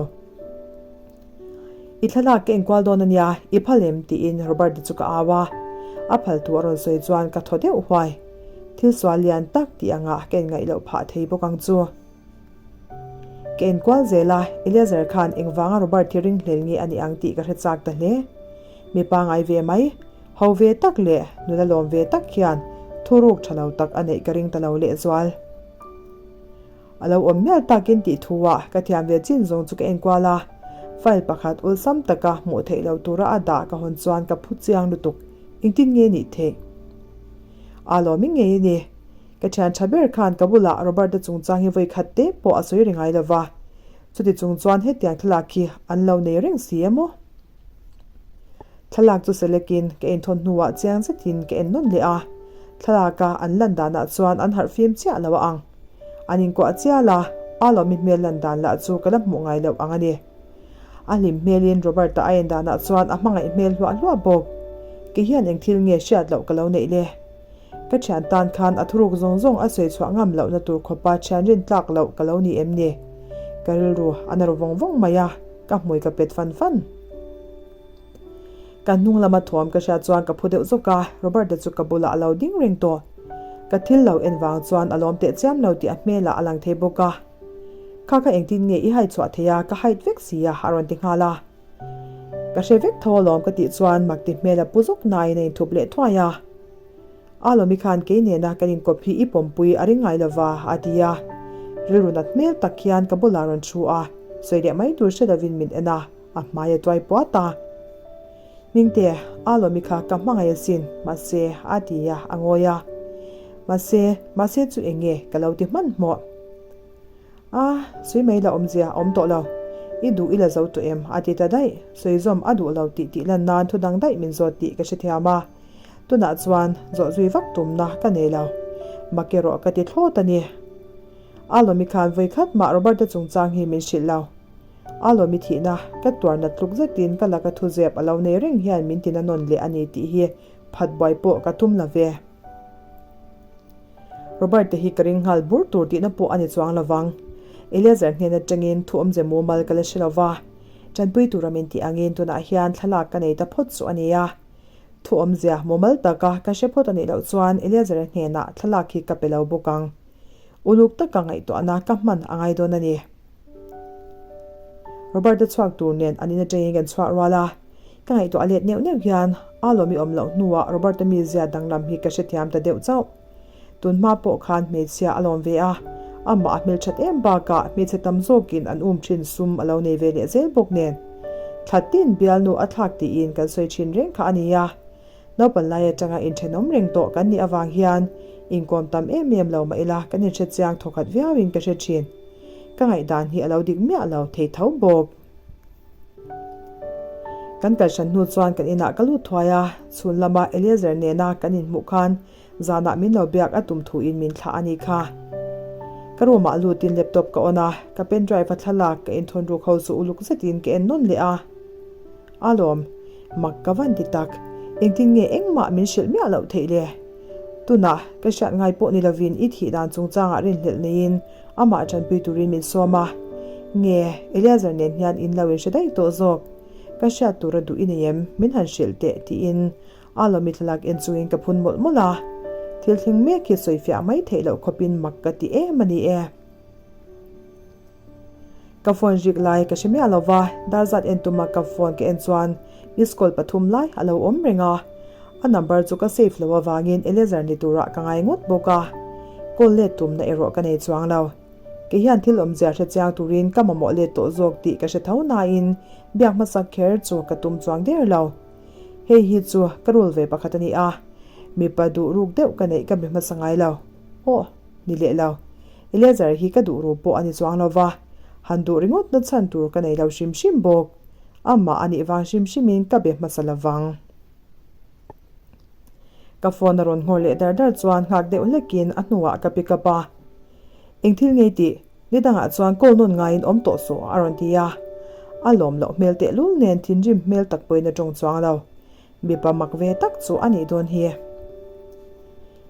I thlalak ka enkual dawn a nia, i phal em? tiin Robert-a chu ka au a. A phal thu a rawn sawi chuan ka thaw deuh huai. Thil sual lian tak tih angah ka inngaih loh phah thei bawk ang chu. Ka enkual zel a, Eleazer khan engvanga Robert hi ringhlel nge a nih ang tih ka hre chak ta hle. Mi pangngai ve mai, ho ve tak leh nula lawm ve tak hian thuruk tha lo tak a neih ka ring ta lo lehzual. A lo awm mial takin tih thu ah ka thiam ve chin zawng chu ka enkual a, file pakhat awlsam taka hmuh theih loh tura a dah ka hawn chuan ka phu chiang lutuk, engtin nge nih theih? Aa lawm i ngei a ni. Ka thian tha ber khan ka bulah Robert-a chungchang hi vawi khat te pawh a sawi ri ngai lo va, chuti chung chuan hetiang thlalak hi an lo nei reng si emaw? Thlalak chu selekin ka inthawn hnuah chiang zetin ka en nawn leh a, thlalaka an lan danah chuan an harh fim chiah lo a ang. An inkuah chial a, a lawmi hmel lan dan lah chu ka la hmuh ngai loh ang a ni. A hlim hmelin Robert-a a en danah chuan a hmangaih hmel hluah hluah bawk. Kei hian eng thil nge hriat loh ka lo neih le? Ka thian tan khan a thuruk zawng zawng a sawi chhuah ngam lohna tur khawpa thian rin tlak loh ka lo ni em ni? Ka rilru a na ru vawng vawng mai a, ka hmui ka pet fan fan. Ka hnung lama thuam ka hriat chuan ka phu deuh zawk a, Robert-a chu ka bulah a lo ding reng tawh. Ka thil lo en vang chuan a lawm teh chiam lo tih a hmelah a lang thei bawk a. Kha kha engtin nge i hai chhuah thei a, ka hait vek si a, a rawn ti nghal a. Ka hre vek tho alawm ka tih chuan mak ti hmel a pu zawk nain a inthup leh thuai a. Alawmi khan kei nena kan inkawp hi i pawmpui a ring ngai lova, a ti a. Rilru nat hmel tak hian ka bulah a rawn thu a, sawi leh mai tur hre lovin min en a, a hmai a tuai puat a. Hmingte, Alawmi kha ka hmangaih asin, mahse, a ti a, a ngawi a. Mahse, mahse chu eng nge ka lo ti hmanhmawh? A, sawi mai la awmzia a awm tawh lo. I duh i la zo tawh em? a ti ta daih. Sawi zawm a duh lo tih tih lan nan thu dang daih min zawt tih ka hrethiam a. Tunah chuan zawh zui vak tumna ka nei lo. Mak erawh ka ti thlawt a ni. Alawmi khan vawi khat mah Robert-a chungchang hi min hrilh lo. Alawmi thihna ka tuar nat tluk zetin ka laka thu zep a lo nei reng hian min tina nawn leh a ni tih hi phat buai pawh ka tum lo ve. Robert te hi ka ring nghal bur tur tihna pawh a ni chuang lovang. Eleazer hnen atangin thu awmze mumal ka la hre lova, tanpui tura min tih angin tunah hian thlalak ka nei ta phawt chu a nia. Thu awmzia mumal taka ka hre phawt a nih loh chuan Eleazer-a hnenah thlalak hi ka pe lo bawk ang. Uluk taka ngaihtuahna ka hman a ngai dawn a ni. Robert-a chhuak tur nen an in atangin kan chhuah rual a, ka ngaihtuah let neuh neuh hian a lawm i awm loh hnuah Robert-a mizia danglam hi ka hrethiam ta deuh chauh. Tun hma pawh khan hmeichhia a lawm ve a, amah a hmelthat em bakah hmeichhe tam zawkin an um thin sum a lo nei ve leh zel bawk nen. Thla tin bialnu a thlak tiin kan sawi thin reng kha a ni a. Naupan lai atanga inthenawm reng tawh kan nih avang hian inkawm tam em em lo mah ila kan inhre chiang thawkhat viauin ka hre thin. Ka ngaihdan hi a lo dik miah lo thei tho bawk. Kan kalhran hnu chuan kan inah ka lut thuai a, chhun lama Eliezer nena kan inhmuh khan zanah min lo biak a tum thuin min thlah a ni kha. Ka room ah lutin laptop ka on a, ka pen drive a thlalak ka inthawn ruk ho chu uluk zetin ka en nawn leh a. A lawm, mak ka van ti tak. Engtin nge engmah min hrilh miah loh theih le? Tunah, ka hriat ngai pawh ni lovin i thih dan chungchangah rinhlelh neiin amah tanpui turin min sawm a. Nge, Eleazer nen hian in lo inhre daih tawh zawk. Ka hriat tura duh i nei em? Min han hrilh teh, tiin a lawmi thlalak en chungin ka phun mawlh mawlh a. Thil thleng mek hi sawifiah mai theih loh khawpin mak ka ti em a ni e. Ka phone rik lai ka hre miah lo va, dar zat en tuma ka phone ka en chuan miss call pathum lai a lo awm reng a. A number chu ka save lo avangin Eleazer ni turah ka ngai ngawt bawk a. Call let tumna erawh ka nei chuang lo. Kei hian thil awmzia hre chiang turin ka mamawh let tawh zawk tih ka hre tho nain biak hmasak kher chu ka tum chuang der lo. Hei hi chu ka rul ve pakhat a ni a, mipa duh ruk deuh ka neih ka be hmasa ngai lo. Aw, ni leh lo. Eleazer hi ka duh ru pawh a ni chuang lo va, han duh ringawt na chhan tur ka nei lo hrim hrim bawk. Amah a nih vang hrim hrimin ka be hmasa lo vang. Ka phone a rawn nghawr leh dar dar chuan nghak deuh hlekin a hnuah ka pick up a. Eng thil ngei tih? Ni dangah chuan call nawn ngaiin awm tawh suh a rawn ti a. A lawm loh hmel tehlul nen thinrim hmel tak pawhin a tawng chuang lo. Mipa mak ve tak chu a nih dawn hi.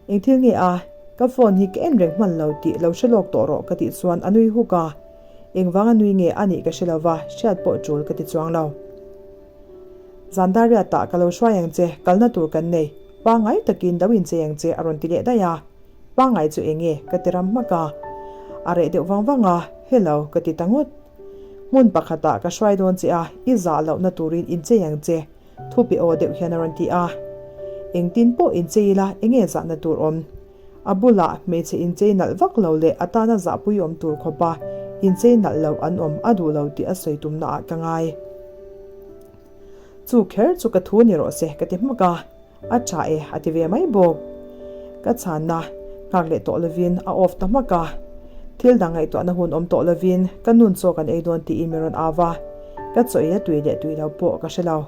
Eng thil nge a, ka phone hi ka en reng hman lo tih lo hre lawk tawh rawh ka tih chuan a nui huk a. Engvang a nui nge a nih ka hre lo va, hriat pawh tul ka ti chuang lo. Zandariat tah ka lo hruai ang che, kalna tur kan nei. Pangngai takin lo inchei ang che a rawn ti leh daih a. Pangngai chu eng nge ka ti ram hmak a. A reh deuh vang vang a, hello ka ti ta ngawt. Hmun pakhatah ka hruai dawn che a, i zah lohna turin inchei ang che. Thu pe aw deuh hian a rawn ti a. Engtin pawh inchei ila enge zahna tur awm? A bulah hmeichhe inchei nalh vak lo leh a tana zahpui awm tur khawpa inchei nalh lo an awm a duh lo tih a sawi tumna ah ka ngai. Chu kher chu ka thu ni rawh se ka ti hmak a, a tha e a ti ve mai bawk. Ka chhanna nghak leh tawh lovin a off ta hmak a. Thil dang ngaihtuahna hun awm tawh lovin ka nun chaw kan ei dawn tiin min rawn au va. Ka chaw ei a tui leh tui lo pawh ka hre lo.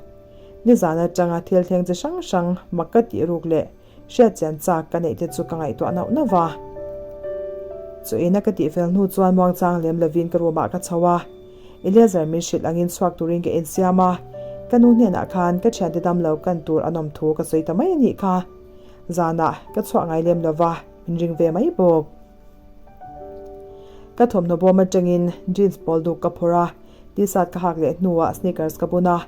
Nizan atanga thil thleng chi hrang hrang mak ka tih ruk leh hriat chian chak ka neih te chu ka ngaihtuah nauh nauh va. Chaw eina ka tih fel hnu chuan muangchang lem lovin ka room ah ka chho a. Eleazer min hrilh angin chhuak turin ka insiam a. Ka nu hnenah khan ka thiante dam lo kan tur an awm thu ka sawi ta mai a nih kha. Zanah ka chhuah ngai lem lo va, min ring ve mai bawk. Ka thawmhnaw bawm atangin jeans pawl duk ka phawrh a, t-shirt ka hak leh hnuah sneakers ka bun a,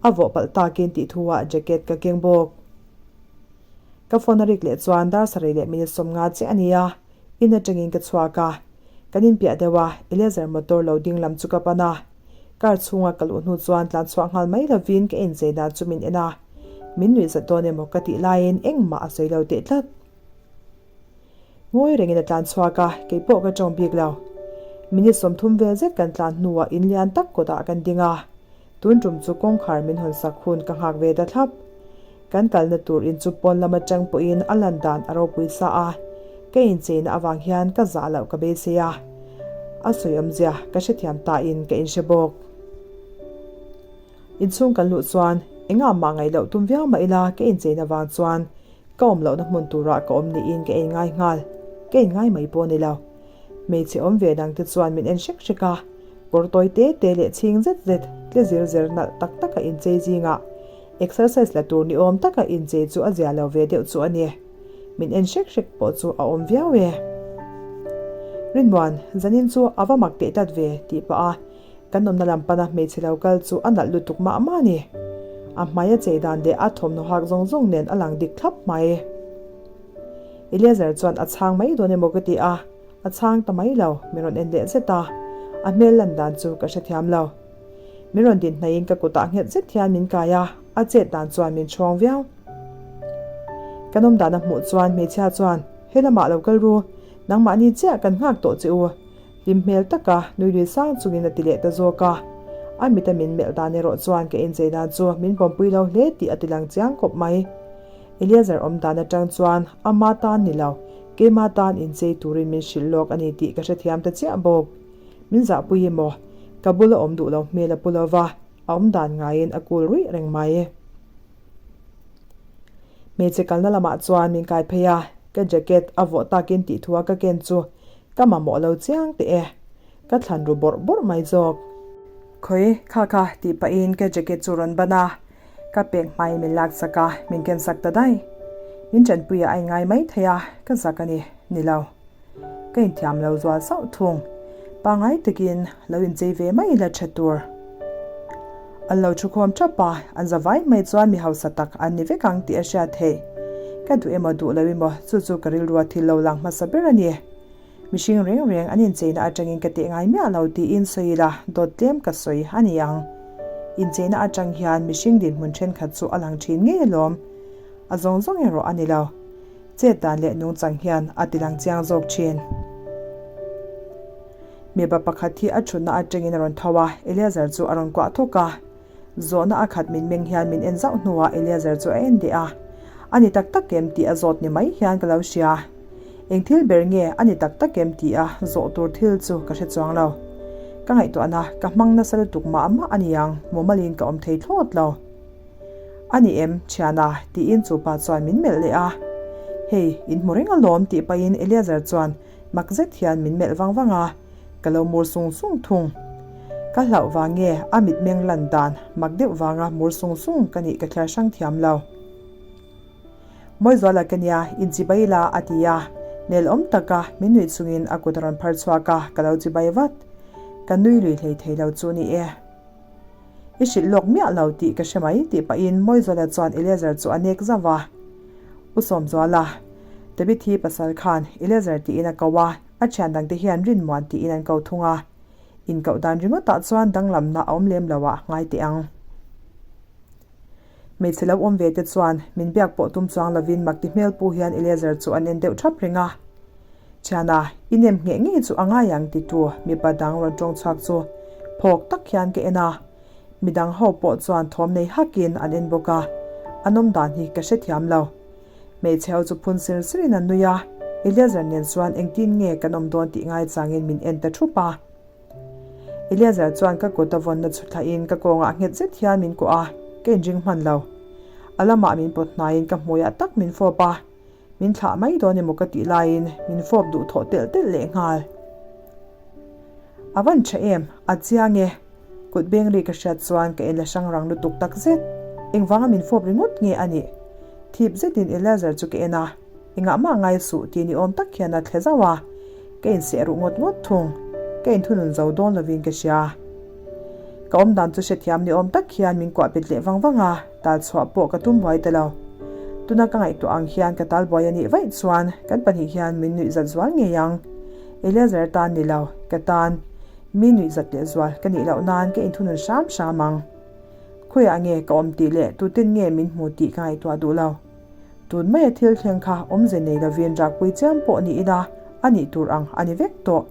a vawh palh takin tih thuah jacket ka keng bawk. Ka phone a rik leh chuan dar sarih leh minute 50 chiah a ni a, in atangin ka chhuak a, kan inpiah deuh a, Eleazer motor lo ding lam chu ka pan a, car chhunga ka luh hnu chuan tlan chhuah nghal mai lovin ka inchei dan chu min en a, min nuih zat dawn emaw ka tih laiin engmah a sawi lo teh tlat. Ngawi rengin a tlan chhuak a, kei pawh ka tawng bik lo. Minute 30 vel zet kan tlan hnuah in lian tak kawtah kan ding a, tun tum chu kawngkhar min hawn sak hun ka nghak ve ta thlap. Kan kalna tur in chu pawn lam atang pawhin a lan dan a ropui sa a, ka incheina avang hian ka zah loh ka beisei a, a sawi awmzia ka hrethiam tain ka inhre bawk. Inchhung kan luh chuan engah mah ngaih loh tum viau mah ila ka incheina vang chuan Ka awm lohna hmun turah ka awm niin ka inngai nghal. Ka inngai mai pawh a ni lo. Hmeichhe awm ve dangte chuan min en hrek hrek a, kawr tawi te te leh chhing zet zet, tle zir zer nalh tak taka inchei zingah exercise la tur ni awm taka inchei chu a zia lo ve deuh chu a ni. Min en hrek hrek pawh chu a awm viau e. Rinmuan, zanin chu a va mak teh tlat ve, tih pah a Kan awmna lam pana hmeichhe lo kal chu a nalh lutuk mah mah a ni. A hmai a chei dan leh a thawmhnaw hak zawng zawng nen a lang dik thlap mai. Eleazer chuan a chhang mai dawn emaw ka ti a, a chhang ta mai lo, min rawn en leh zet a, a hmel lan dan chu ka hrethiam lo. Min rawn din hnaihin ka kutah nghet zet hian min kai a, a chet dan chuan min chhawng viau. Kan awm dan a hmuh chuan hmeichhia chuan, He lamah lo kal ru, nangmahni chiah kan nghak tawh che u, Hlim hmel taka nui lui sang chungin a ti leh ta zawk a. A mita min melh dan erawh chuan ka inchei dan chu min pawmpui lo hle tih a ti lang chiang khawp mai. Eleazer awm dan atang chuan ama tan ni lo, keima tan inchei turin min hrilh lawk a ni tih ka hrethiam ta chiah bawk. Min zahpui emaw, ka bula awm duh lo hmel a pu lo va, a awm dan ngaiin a kul ruih reng mai. Hmeichhe kalna lamah chuan min kai phei a, ka jacket a vawh takin tih thua ka ken chu ka mamawh lo chiang teh e. Ka thlan ru bawrh bawrh mai zawk. Khawi, kha kha tih pahin ka jacket chu rawn ban a, ka pek hmain min lak sak a, min ken sak ta daih. Min tanpuiah a inngai mai thei a, ka zak a ni, ni lo. Ka inthiam lo zual sauh thung. Pangngai takin lo inchei ve mai ila tha tur. An lo thukhawm thap a, an za vai mai chuan mi hausa tak an ni vek ang tih a hriat theih. Ka duh emaw duh lo emaw chu chu ka rilrua thil lo lang hmasa ber a ni. Mihring reng reng an incheina atangin ka teh ngai miah lo tiin sawi ila dawt tlem ka sawi a ni ang. Incheina atang hian mihring dinhmun thenkhat chu a lang thin ngei alawm. A zawng zawng erawh a ni lo. Chet dan leh nungchang hian a ti lang chiang zawk thin. Mipa pakhat hi a thutna atangin a rawn tho a, Eleazer chu a rawn kuah thawk a. Zawhna a khat min meng hian min en zauh hnuah Eleazer chu a en leh a. A ni tak tak em tih a zawt ni mai hian ka lo hria. Eng thil ber nge a ni tak tak em tih a zawh tur thil chu ka hre chuang lo. Ka ngaihtuahna ka hmang nasa lutuk mah mah a niang, mumalin ka awm thei thlawt lo. A ni em, thiana? tiin chu pa chuan min melh leh a. Hei, in hmu reng alawm tih pahin Eleazer chuan mak zet hian min melh vang vang a, ka lo mur sung sung thung. Ka hlauh vang nge a mitmeng lan dan mak deuh vanga mur sung sung ka nih ka thliar hrang thiam lo. Mawizuala ka nia, inchibai la a ti a, nelawm taka min nuih chungin a kut a rawn phar chhuak a, ka lo chibai vat. Ka nui lui hlei thei lo chu ni e. I hrilh lawk miah lo tih ka hre mai tih pahin Mawizuala chuan Eleazer chu a nek zauh a. U Sawmzuala, David hi pasal khan Eleazer tiin a ko a, a thian dangte hian Rinmuan tiin an ko thung a. Inkoh dan ringawtah chuan danglamna a awm lem lo ah ngai teh ang. Hmeichhe lo awm ve te chuan min biak pawh tum chuang lovin makti hmel pu hian Eleazer chu an en deuh thap reng a. Thiana, i nem ngheh ngei chu a ngai ang titu mipa dang rawn tawng chhuak chu phawk tak hian ka en a. Midang ho pawh chuan thawm nei hakin an en bawk a, an awm dan hi ka hrethiam lo. Hmeichhe ho chu phun sir sirin an nui a, Eleazer nen chuan engtin nge kan awm dawn tih ngaichangin min en ta thup a. Eleazer chuan ka kut a vawnna chu thlahin ka kawngah nghet zet hian min kuah a, ka inring hman lo. A lamah min pawt hnaiin ka hmuiah tak min fawp a, min thlah mai dawn emaw ka tih laiin min fawp duh thawh telh telh leh nghal. A van tha em, a chiang e. Kut beng ri ka hriat chuan ka en la hrang rang lutuk tak zet. Engvanga min fawp ringawt nge a nih? Thip zetin Eleazer chu ka en a, engah mah ngai suh tih ni awm tak hian a thle zauh a, ka inseh ruh ngawt ngawt thung. Ka inthunun zo dawn lovin ka hria. Ka awm dan chu hrethiam ni awm tak hian min kuah bet leh vang vang a, tal chhuah pawh ka tum buai ta lo. Tuna ka ngaihtuah ang hian ka tal buai a nih vaih chuan kan pahnih hian min nuih zat zual ngei ang. Eleazer tan ni lo, ka tan. Mi nuih zat leh zual ka nih loh nan ka inthunun hram hram ang. Khawiah nge ka awm tih leh tuten nge min hmu tih ka ngaihtuah duh lo. Tun maia thil thleng kha awmze nei lovin rakpui chiam pawh ni ila a nih tur ang a ni vek tawh.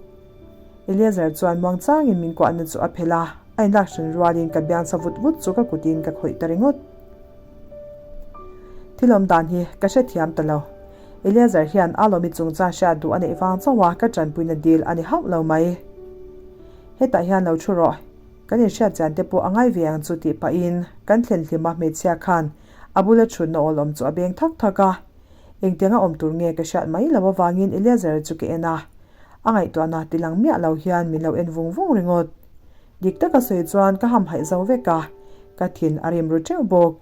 Eleazer chuan muangchangin min kuahna chu a phelh a, a inlak hran rualin ka biangsa vut vut chu ka kutin ka khawih ta ringawt. Thil awm dan hi ka hrethiam ta lo. Eleazer hian a lawmi chungchang hriat duh a neih vang chauh a ka tanpuina dil a ni hauh lo mai. Hetah hian lo thu rawh, kan inhriat chian te pawh a ngai ve ang chu tih pahin kan thlen hlim a hmeichhia khan a bula thutna awl awm chu a beng thak thak a. Engtianga awm tur nge ka hriat mai lo avangin Eleazer chu ka en a, a ngaihtuahna tilang miah lo hian min lo en vung vung ringawt. Dik taka sawi chuan ka hamhaih zo vek a, ka thin a rim ru teuh bawk.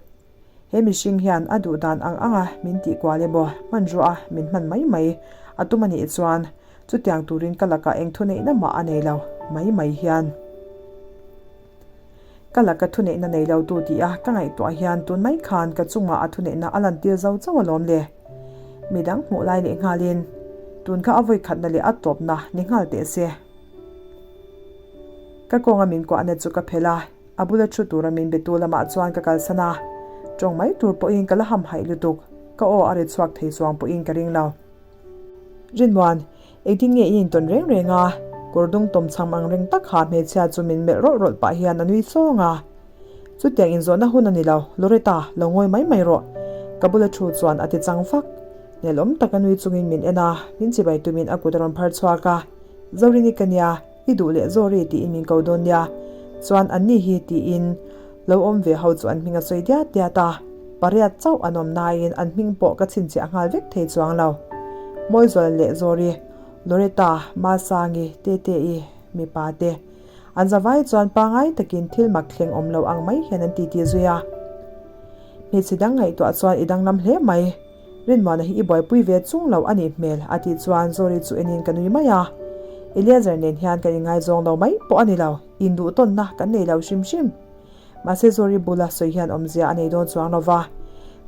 He mihring hian a duh dan ang anga min tih kual emaw hmanrua a min hman mai mai a tum a nih chuan chutiang turin ka lakah eng thuneihna mah a nei lo mai mai hian. Ka laka thuneihna nei lo tu tih a ka ngaihtuah hian tun mai khan ka chungah a thuneihna a lantir zo chauh alawm le. Midang hmuh lai leh nghalin tun kha a vawikhatna leh a tawpna ni nghal teh se. Ka kawnga min kuahna chu ka phelh a, a bula thu tura min be tu lamah chuan ka kalsan a, tawng mai tur pawhin ka la hamhaih lutuk, ka aw a ri chhuak thei chuang pawhin ka ring lo. Rinmuan, engtin nge i intawn reng reng a? Kawr dung tawm chham ang reng tak ha hmeichhia chu min melh rawlh rawlh pah hian a nui sawng a. Chutiang inzawhna hun a ni lo, Loretta, lo ngawi mai mai rawh. Ka bula thu chuan a ti chang fak. Nelawm taka nui chungin min en a, min chibai tumin a kut a rawn phar chhuak a. Zorini ka nia, i duh leh Zawri tiin min ko dawn nia, chuan anni hi tiin lo awm ve ho chu an hming a sawi diat diat a, pariat chauh an awm naiin an hming pawh ka chhinchhiah nghal vek thei chuang lo. Mawizuala leh Zawri, Loretta, Masangi, Tete-i, mipa te. An zavai chuan pangai takin thil mak thleng awm lo ang mai hian an titi zui a. Hmeichhe dang ngaihtuah chuan i danglam hle mai. Rinmuana hi i buaipui ve chung lo a nih hmel a tih chuan Zawri chu enin ka nui mai a. Eleazer nen hian kan inngaizawng lo mai pawh a ni lo, induhtawnna kan nei lo hrim hrim. Mahse Zawri bula sawi hian awmzia a nei dawn chuang lo va,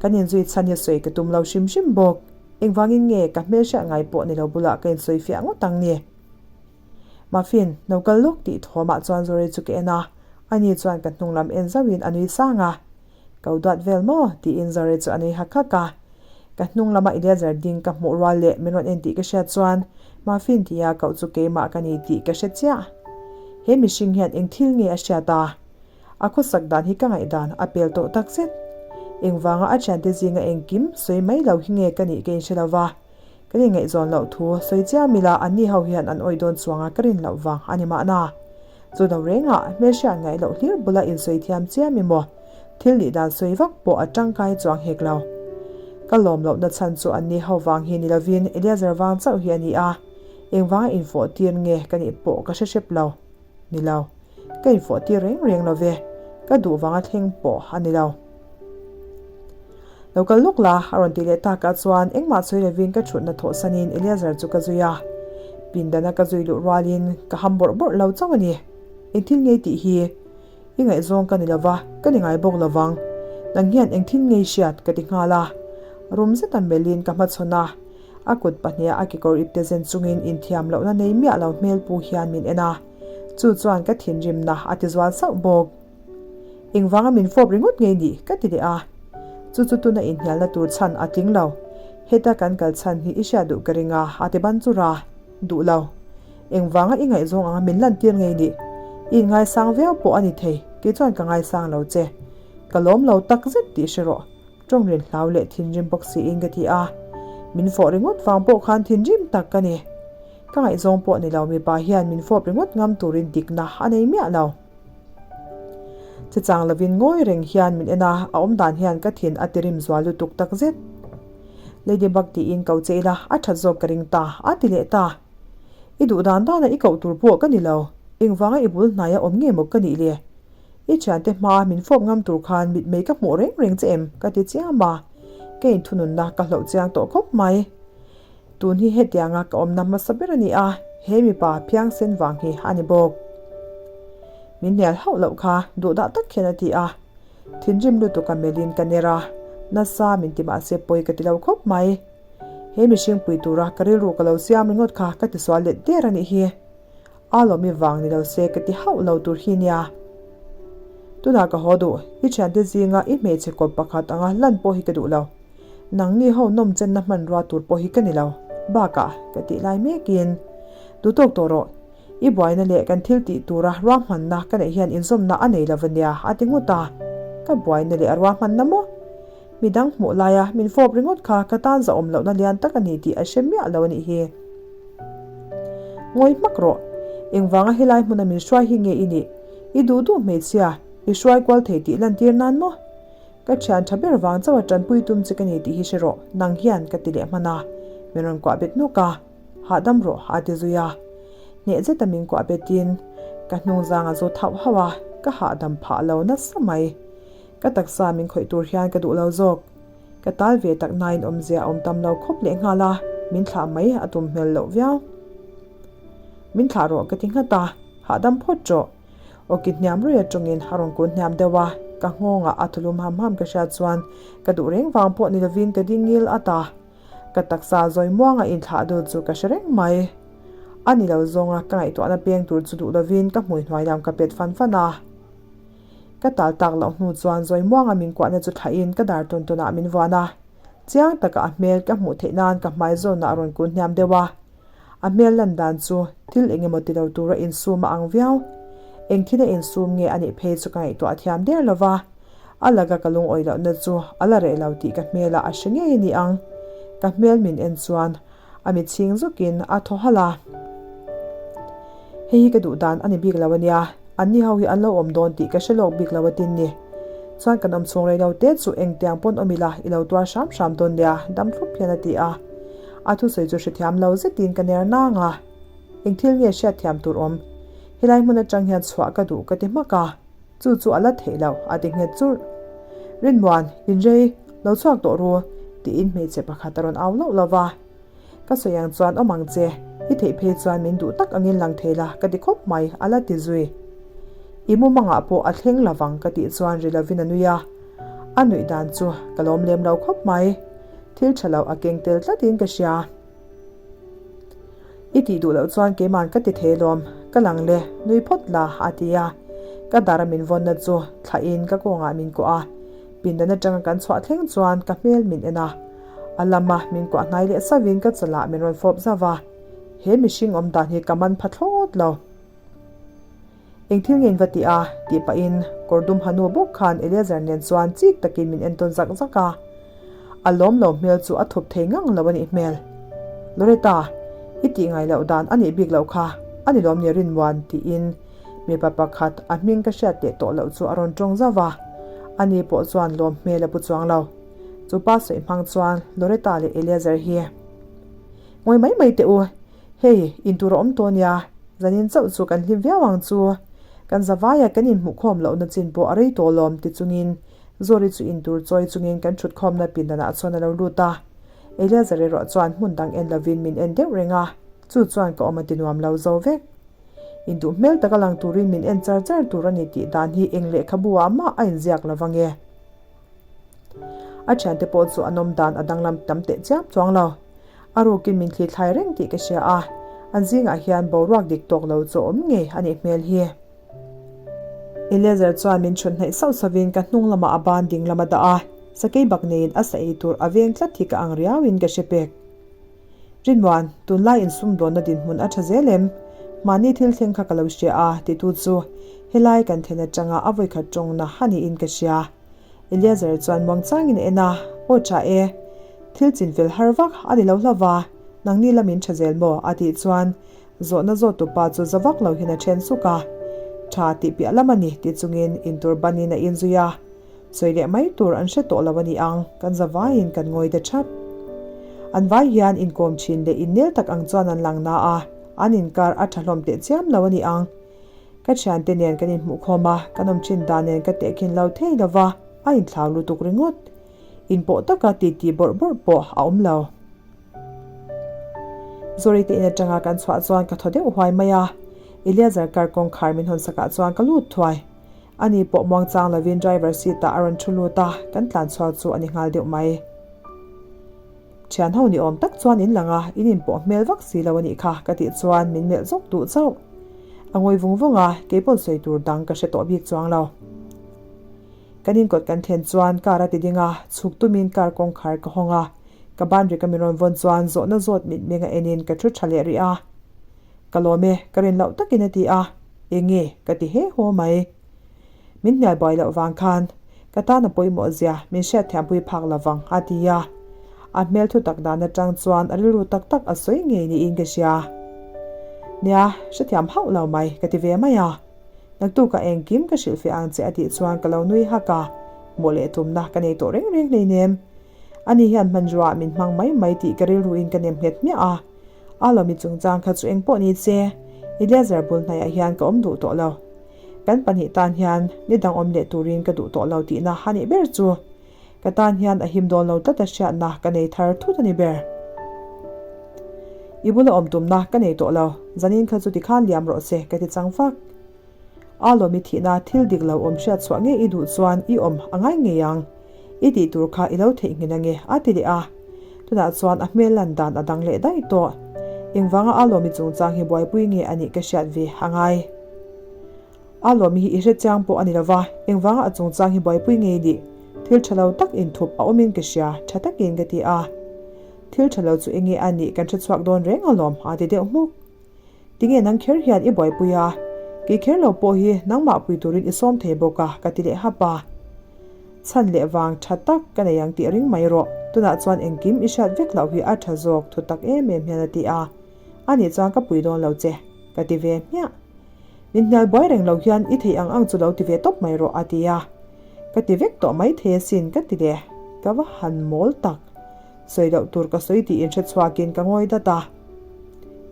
kan inzui chhan hi sawi ka tum lo hrim hrim bawk. Engvangin nge ka hmelhriat ngai pawh ni lo bulah ka insawi fiah ngawt ang ni? Muffin, no kal lawk tih thawmah chuan Zawri chu ka en a, ani chuan ka hnung lam en zauhin a nui sang a. Ko duat vel maw? tiin Zari chu a nui hak hak a. Ka hnung lama Eleazer ding ka hmuh rual leh min rawn en tih ka hriat chuan Muffin tia koh chu keimah ka ni tih ka hre chiah. He mihring hian eng thil nge a hriat a? A khawsak dan hi ka ngaihdan a pel tawh tak zet. Engvanga a thiante zinga engkim sawi mai lo hi nge ka nih ka inhre lo va. Kan inngaihzawn loh thu sawi chiam ila anni ho hian an awih dawn chuanga ka rin loh vang a ni mahna. Chu do rengah hmelhriat ngaih loh hlir bula insawi thiam chiam emaw thil nih dan sawi vak pawh a tangkai chuang hek lo. Ka lawm lohna chhan chu anni ho vang hi ni lovin Eleazer vang chauh hi a ni a, engvanga infawh tir nge ka nih pawh ka hre hrep lo. Ni lo. Ka infawh tir reng reng lo ve. Ka duh vanga thleng pawh a ni lo. Lo kal lawk la, a rawn ti leh takah chuan engmah sawi lovin ka thutna thawhsanin Eleazer chu ka zui a. Pindana ka zui luh rualin ka ham bawrh bawrh lo chauh a ni. Eng thil ngei tih hi i ngaihzawng ka ni lova, ka ni ngai bawk lovang. Nang hian eng thil ngei hriat ka ti nghal a. Rum zeta melhin ka hmachhawn a, a kut pahniha a kekawr ipte zen chungin inthiam lohna nei miah lo hmel pu hian min en a. Chu chuan ka thinrimna a ti zual sauh bawk. Engvanga min fawp ringawt ngei nih ka ti leh a. Chu chu tuna inhnialna tur chhan a tling lo. Heta kan kal chhan hi i hriat duh ka ring a, a ti ban chur a. Duh lo. Engvanga i ngaihzawng anga min lantir ngei nih? I inngaisang viau pawh a ni thei, kei chuan ka ngaisang lo che. Ka lawm lo tak zet tih hre rawh. Tawngrin hlau leh thinrim bawk siin ka ti a. Min fawh ringawt vang pawh khan thinrim tak ka ni. Ka ngaihzawng pawh ni lo mipa hian min fawp ringawt ngam turin dikna a nei miah lo. Chechang lovin ngawi reng hian min en a, a awm dan hian ka thin a tirim zual lutuk tak zet. Ladybug tiin ko che ila a that zawk ka ring ta, a ti leh ta. I duh dan dana i koh tur pawh ka ni lo, engvanga i bul hnaia awm nge maw ka nih le? I thiante hmaa min fawp ngam tur khan mitmei ka hmuh reng reng che em? ka ti chiam a, ka inthununna ka hloh chiang tawh khawp mai. Tun hi hetianga ka awmna hmasa ber a ni a, he mipa phiangsen vang hi a ni bawk. Min hnial hauh loh kha duhdah tak hian a ti a, thinrim lutuk a melhin ka ner a, nasa min ti mahse pawi ka ti lo khawp mai. He mihring pui tura ka rilru ka lo siam ringawt kha ka tisual let der a nih hi. A lawmi vang ni lo se ka ti hauh lo tur hi nia. Tunah ka haw duh, i thiante zinga i hmeichhe kawp pakhat anga lan pawh hi ka duh lo. Nangni ho nawm chenna hmanrua tur pawh hi ka ni lo. Bakah, ka tih lai mekin, Duh tawk tawh rawh. I buaina leh kan thil tih tura ruahmanna ka neih hian inzawmna a nei lo ania, a ti nghut a. Ka buaina leh a ruahmanna maw? Midang hmuh laia min fawp ringawt kha ka tan zahawm lohna lian tak a ni tih a hre miah lo a nih hi. Ngawi hmak rawh. Engvanga helai hmuna min hruai hi nge i nih? I duh duh hmeichhia, i hruai kual thei tih lantir nan maw? Ka thian tha ber vang chauha tanpui tum che ka ni tih hi hre rawh, nang hian ka ti leh hman a. Min rawn kuah bet nawk a, Hahdam rawh a ti zui a. Hneh zeta min kuah betin ka hnungzang a zawt hauh hauh a, ka hahdam phah lo nasa mai. Ka taksa min khawih tur hian ka duh lo zawk. Ka tal ve tak nain awmzia a awm tam lo khawp leh nghal a, min thlah mai a tum hmel loh viau. Min thlah rawh ka ti nghat a, hahdam phawt rawh. Awki hniam ruih atangin a rawn kun hniam deuh a, ka nghawngah a thulum ham ham ka hriat chuan ka duh reng vang pawh ni lovin ka ding ngil at a. Ka taksa zawi muanga inthlah dul chu ka hre reng mai. A ni lo zawnga ka ngaihtuahna peng tur chu duh lovin ka hmui hnuai lam ka pet fan fan a. Ka tal tak loh hnu chuan zawi muanga min kuahna chu thlahin ka dar tawn tawnah min vuan a. Chiang taka a hmel ka hmuh theih nan ka hmai zawnah a rawn kun hniam deuh a. A hmel lan dan chu thil eng emaw ti lo tura insum a ang viau. Eng thil a insum nge a nih phei chu ka ngaihtuah thiam der lo va. A laka ka lungawi lohna chu a la reh lo tih ka hmelah a hre ngei a ni ang. Ka hmel min en chuan a mit chhing zukin a thaw halh a. Hei hi ka duh dan a ni bik lo a nia, anni ho hi an lo awm dawn tih ka hre lawk bik lo a tin ni. Chuan kan awm chhung rei lo te chu engtiang pawn awm ila i lo tuar hram hram dawn nia, dam thlup hian a ti a. A thusawi chu hrethiam lo zetin ka ner nang a. Eng thil nge hriatthiam tur awm? Helai hmun atang hian chhuah ka duh ka ti hmak a. Chu chu a la theih lo, a ti nghet churh. Rinmuan, inrei, lo chhuak tawh ru, tiin hmeichhe pakhat a rawn au lauh lo va. Ka sawi ang chuan awm ang che, i theih phei chuan min duh tak angin lang thei la ka ti khawp mai, a la ti zui. I mumangah pawh a thleng lo vang ka tih chuan ri lovin a nui a. A nuih dan chu ka lawm lem lo khawp mai. Thil tha lo a keng tel tlatin ka hria. I tih duh loh chuan keiman ka ti thei lawm, ka lang le, nui phawt la, a ti a. Ka dar a min vawnna chu thlahin ka kawngah min kuah a. Pindan atanga kan chhuah thleng chuan ka hmel min en a. A lama min kuah hnai leh savin ka chalah min rawn fawp zauh a. He mihring awm dan hi ka man pha thlawt lo. Eng thil nge in va ti a? tih pahin kawr dum ha nu bawk khan Eleazer nen chuan chik takin min entawn zak zak a. A lawm lo hmel chu a thup thei ngang lo a nih hmel. Loretta, i tih ngai loh dan a nih bik loh kha, a ni lawm ni Rinmuan? tiin mipa pakhat a hming ka hriat teh tawh loh chu a rawn tawng zauh a. Ani pawh chuan lawm hmel a pu chuang lo. Chu pa sawi hmang chuan Loretta leh Eleazer hi Ngawi mai mai teh u, hei intur a awm tawh nia, zanin chauh chu kan hlim viau ang chu. Kan zavaia kan inhmuhkhawm lohna chin pawh a rei tawh lawm ti chungin Zawri chu intur chawi chungin kan thutkhawmna pindanah chuan a lo lut a. Eleazer erawh chuan hmun dang en lovin min en deuh reng a, chu chuan ka awm a ti nuam lo zo vek. Induh hmel taka lang turin min en char char tur a ni tih dan hi eng lehkhabu ah mah a inziak lo vange. A thiante pawh chu an awm dan a danglam tam teh chiam chuang lo. A rukin min thli thlai reng tih ka hria a, an zingah hian boruak dik tawk lo chu a awm ngei a nih hmel hi. Eleazer chuan min chhun hnaih sauh sauhin ka hnung lamah a ban ding lam a dah a, sakei bak neiin a sa ei tur a veng tlat hi ka ang riauin ka hre pek. Rinmuan, tunlai insumdawnna dinhmun a tha zel em? Mahni thil thleng kha ka lo hria a, titu chu helai kan then atanga a vawikhat tawngna a niin ka hria. Eleazer chuan muangchangin a en a, Aw tha e, thil chinfel har vak a ni lo hlo va, nangni lamin tha zel maw? a tih chuan zawhna zawt tupa chu za vak lo hian a then suk a. Tha tih piah lam a ni ti chungin intur banin a inzui a. Sawi leh mai tur an hre tawh lo a ni ang, kan za vaiin kan ngawi ta thap. An vai hian inkawm thin leh innel tak ang chuan an lang na a, an inkar a tha hlawm teh chiam lo a ni ang. Ka thiante nen kan inhmuhkhawm a, kan awm thin dan nen ka tehkhin lo thei lo va, a inthlau lutuk ringawt. Inpawh taka titi bawrh bawrh pawh a awm lo. Zawri te in atanga kan chhuah chuan ka thaw deuh huai mai a, Eleazer car kawngkhar min hawn sakah chuan ka lut thuai. Ani pawh muangchang lovin driver seat ah a rawn thu lut a, kan tlan chhuak chu a ni nghal deuh mai. Thian ho ni awm tak chuan in lang a, in inpawh hmel vak si lo a nih kha ka tih chuan min melh zawk duh chauh. A ngawi vung vung a, kei pawn sawi tur dang ka hre tawh bik chuang lo. Kan inkawt kan thlen chuan car a ti ding a, chhuk tumin car kawngkhar ka hawng a, ka ban ri ka min rawn vawn chuan zawhna zawt mitmeng a enin ka thu tha leh rih a. Ka lawm e, ka rin loh takin a ti a, enge ka ti he haw mai. Min hnial buai loh vang khan ka tan a pawimawh zia min hriatthiampui phak lo vang a ti a, a hmel thu tak dan atang chuan a rilru tak tak a sawi ngei niin ka hria. Nia, hrethiam hauh lo mai ka ti ve mai a. Naktukah engkim ka hrilhfiah ang che a tih chuan ka lo nui hak a, hmuh leh tumna ka nei tawh reng reng hleinem. Ani hian hmanruaah min hmang mai mai tih ka rilruin ka nem nghet hmiah a. A lawmi chungchang kha chu engpawh ni se, Eleazer bul hnaiah hian ka awm duh tawh lo. Kan pahnih tan hian ni dang awm leh turin ka duh tawh lo tihna a nih ber chu. Ka tan hian a him dawn lo tlat a hriatna ka nei thar thut a ni ber. I bula awm tumna ka nei tawh lo, zanin kha chu tikhan liam rawh se ka ti chang fak. A lawmi thihna thil dik lo awm hriat chhuah ngei i duh chuan i awm a ngai ngei ang. I tih tur kha i lo theihnghilh ange a ti leh a. Tunah chuan a hmel lan dan a dang leh daih tawh. Engvanga a lawmi chungchang hi buaipui nge a nih ka hriat ve a ngai. A lawmi hi i hre chiang pawh a ni lova, engvanga a chungchang hi buaipui nge i nih? Thil tha lo tak inthup a awmin ka hria, tha takin ka ti a. Thil tha lo chu enge a nih kan hre chhuak dawn reng alawm a ti deuh hmuk. Tinge nang kher hian i buaipui a, kei kher lo pawh hi nangmah pui turin i sawm thei bawk a ka ti leh hap a. Chhan leh vang tha tak ka nei ang tih ring mai rawh, tunah chuan engkim i hriat vek loh hi a tha zawk thu tak em em hian a ti a. Anih chuan ka pui dawn lo che, ka ti ve hmiah. Min hnial buai reng lo hian i theih ang ang chu lo ti ve tawp mai rawh a ti a. Ka ti vek tawh mai thei asin ka ti leh, ka va han mawl tak. Sawi loh tur ka sawi tih inhre chhuakin ka ngawi dat a.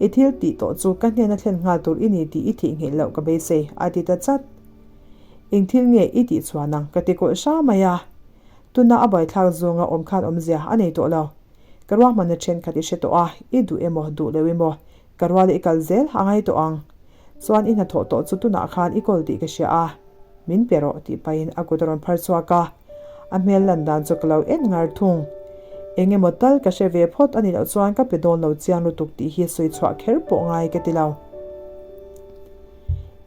I thil tih tawh chu ka hnena thlen nghal tur i ni tih i theihnghilh loh ka beisei, a ti ta chat. Eng thil nge i tih chhuan ang ka ti kawlh hra mai a. Tuna a buaithlak zawnga awm khan awmzia a nei tawh lo. Ka ruahmanna thenkhat i hre tawh a, i duh emaw duh lo emaw ka ruala i kal zel a ngai tawh ang. Chuan i hnathawh tawh chu tunah khan i kawl tih ka hria a. Min pe rawh tih pahin a kut a rawn phar chhuak a, a hmel lan dan chu ka lo en ngar thung. Eng emaw tal ka hre ve phawt a nih loh chuan ka pe dawn lo chiang lutuk tih hi sawi chhuah kher pawh ngai ka ti lo.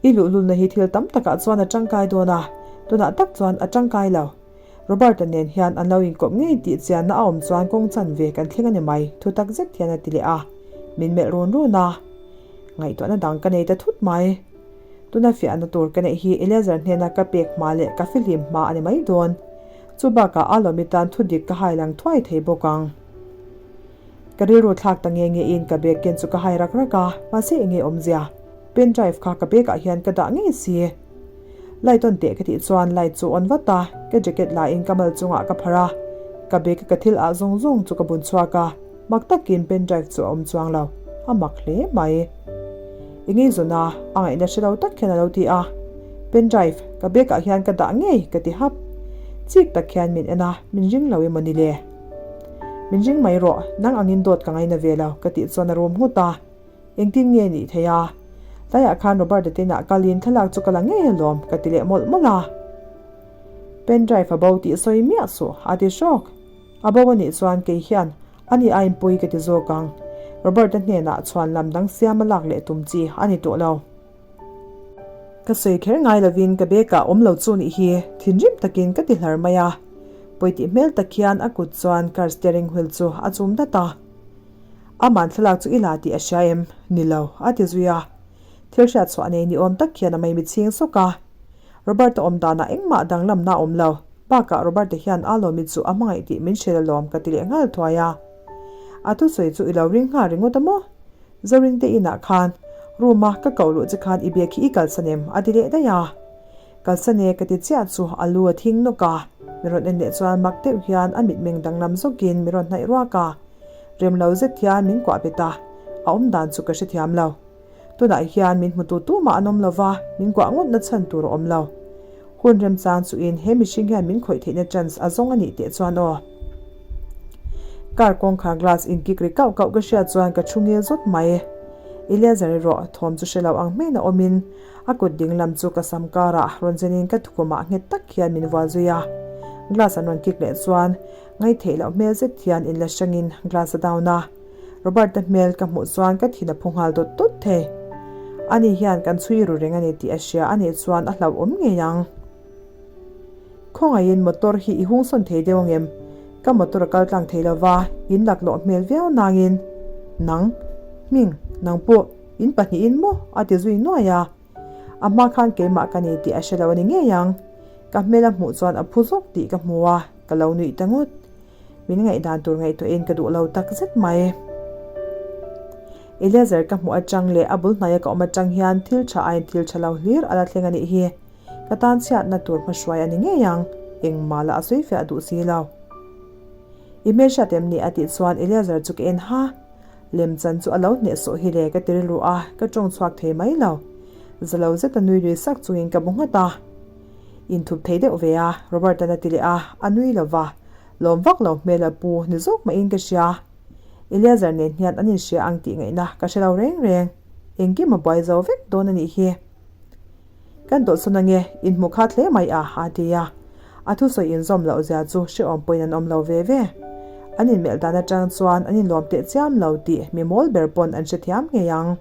I luhlulna hi thil tam takah chuan a tangkai dawn a, tunah tak chuan a tangkai lo. Robert-a nen hian an lo inkawp ngei tih chianna a awm chuan kawng chan ve kan thleng a ni mai, thu tak zet hian a ti leh a, min melh run run a. Ngaihtuahna dang ka nei ta thut mai. Tuna fiahna tur ka neih hi Eleazer hnena ka pek hma leh ka fihlim hma a ni mai dawn. Chu bakah a lawmi tan thu dik ka hai lang thuai thei bawk ang. Ka rilru thlak ta nge nge in ka bag ken chu ka hai rak rak a, mahse enge awmzia? Pen drive kha ka bag ah hian ka dah ngei si. Light on teh ka tih chuan light chu on vat a, ka jacket la in ka mal chungah ka pharh a, ka bag a ka thil ah zawng zawng chu ka bun chhuak a. Mak takin pen drive chu a awm chuang lo, a mak hle mai. I ngeizawn a, a ngaihna hre lo tak hian a lo ti a. Pen drive, ka bag ah hian ka dah ngei ka ti hap. Chik tak hian min en a, min ring lo emaw ni le? Min ring mai rawh, nang angin dawt ka ngaina ve lo ka tih chuan a rum nghut a. Engtin nge nih thei a? Tlaiah khan Robert-a te inah kalin thlalak chu ka la ngei alawm ka ti leh mawlh mawlh a. Pen drive a bo tih sawi miah suh, a ti hrawk. A bo a nih chuan kei hian a ni a inpui ka ti zawk ang. Robert-a hnenah chhuan lam dang siam a lak leh tum chi a ni tawh lo. Ka sawi kher ngai lovin ka bag ah awm lo chu nih hi thinrim takin ka ti hlar mai a. Pawi tih hmel tak hian a kut chuan car steering wheel chu a chum dat a. Aman thlalak chu i la tih a hria em? Ni lo, a ti zui a. Thil hriat chhuah nei ni awm tak hian a maimi chhing sawk a. Robert-a awm danah engmah danglamna a awm lo. Bakah Robert-a hian a lawmi chu a hmangaih tih min hrilh alawm ka ti leh nghal thuai a. A thusawi chu i lo ring nghal ringawt a maw? Zorin te inah khan room a ka koh luh che khan i bag hi i kalsan em? a ti leh daih a. Kalsan e ka ti chiah chu a lu a thing nawk a. Mi rawn en leh chuan mak deuh hian a mitmeng danglam zawkin mi rawn hnaih ruak a. Rem lo zet hian min kuah bet a, a awm dan chu ka hrethiam lo. Tunah hian min hmutu tumah an awm lo va, min kuah ngawt na chhan tur a awm lo. Hun remchang chuin he mihring hian min khawih theihna chance a zawng a nih teh chuan aw. Car kawngkhar glass in kik ri kauh kauh ka hriat chuan ka thu ngil zawt mai. Eleazer erawh thawm chu hre lo ang hmena awmin a kut ding lam chu ka sam karah rawn zenin ka thukumah nghet tak hian min vual zui a. Glass an rawn kik leh chuan ngaihtheih loh hmel zet hian in la hrangin glass a down a. Robert-a hmel ka hmuh chuan ka thin a phu nghal dawt dawt thei. Ani hian kan chhui ru reng a ni tih a hria a nih chuan a hlauhawm ngei ang. Khawngaihin motor hi i hungsawn thei deuh ang em? Ka motor a kal tlang thei lo va, in laklawh hmel viau nangin, Nang, hming, nang pawh, in pahnihin maw? a ti zui nuai a. A hma khan keimah ka ni tih a hre lo a ni ngei ang. Ka hmel a hmuh chuan a phu zawk tih ka hmu a, ka lo nuih ta ngawt. Min ngaihdan tur ngaihtuahin ka duh lo tak zet mai. Eleazer ka hmuh atang leh a bul hnaia ka awm atang hian thil tha aiin thil tha lo hlir a la thleng a nih hi. Ka tan chhiatna tur hmahruai a ni ngei ang, engmah lah a sawi fiah duh si lo. I hmelhriat em ni a tih chuan Eleazer chu ka en ha. Lemchan chu a lo hnehsawh hi le ka ti rilru a, ka tawng chhuak thei mai lo. Za lo zeta nui lui sak chungin ka bu nghat a. Inthup thei deuh ve a, Robert-a'n a ti leh a, a nui lo va. Lawm vak lo hmel a pu ni zawk mahin ka hria. Eleazer nen hian an inhria ang tih ngaihna ka hre lo reng reng. Engkim a buai zo vek dawn a nih hi. Kan tawlhsawn ange, inhmu khat hle mai a, a ti a. A thusawi inzawm loh zia chu hrehawm pawhin an awm lo ve ve. An inmelh dan atang chuan an inlawm teh chiam lo tih mi mawl ber pawn an hrethiam ngei ang.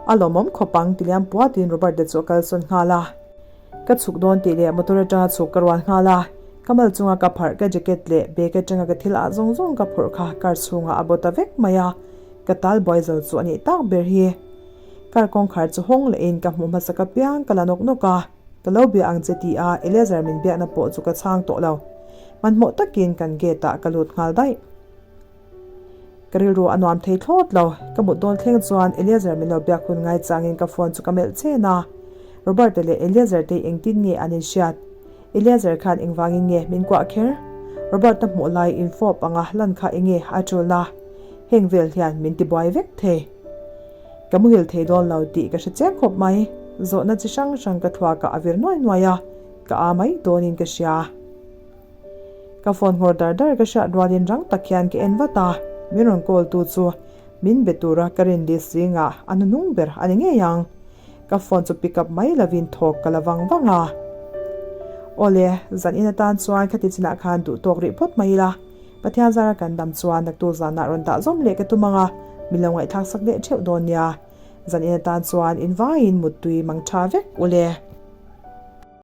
A lawmawm khawp ang ti liam puatin Robert-a chu a kalsawn nghal a. Ka chhuk dawn tih leh motor atanga chhuk ka rual nghal a, ka mal chunga ka pharh ka jacket leh bag atanga ka thil ah zawng zawng ka phurh kha car chhungah a baw ta vek mai a, ka tal buai zo chu a nih tak ber hi. Car kawngkhar chu hawng lehin ka hmuh hmasak apiang ka la nawk nawk a, ka lo bia ang che ti a Eleazer min biakna pawh chu ka chhang tawh lo. Hmanhmawh takin kan gate ah ka lut nghal daih. Ka rilru a nuam thei thlawt lo. Ka mut dawn thleng chuan Eleazer min lo biak hun ngai changin ka phone chu ka melh chen a. Robert-a leh Eleazer te engtin nge an inhriat? Eleazer khan engvangin nge min kuah kher? Robert-a hmuh lai infawp anga lan kha enge a tulna? Heng vel hian min tibuai vek thei. Ka muhil thei dawn lo tih ka hre chiang khawp mai. Zawhna chi hrang hrang ka thluakah a vir nuai nuai a, ka aa mai dawnin ka hria. Ka phone nghawr dar dar ka hriat rualin rang tak hian ka en vat a, min rawn call tu chu min be tura ka rin list zingah a hnuhnung ber a ni ngei ang. Ka phone chu pick up mai lovin thawk ka la vang vang a. Awle, zan in atan chuan khati chinah khan duh tawk rih phawt mai ila, Pathian zara kan dam chuan naktu zanah rawn dah zawm leh ka tum ang a, min lo ngaihthlak sak leh theuh dawn nia. Zan in atan chuan in vaiin muttui mang tha vek ule.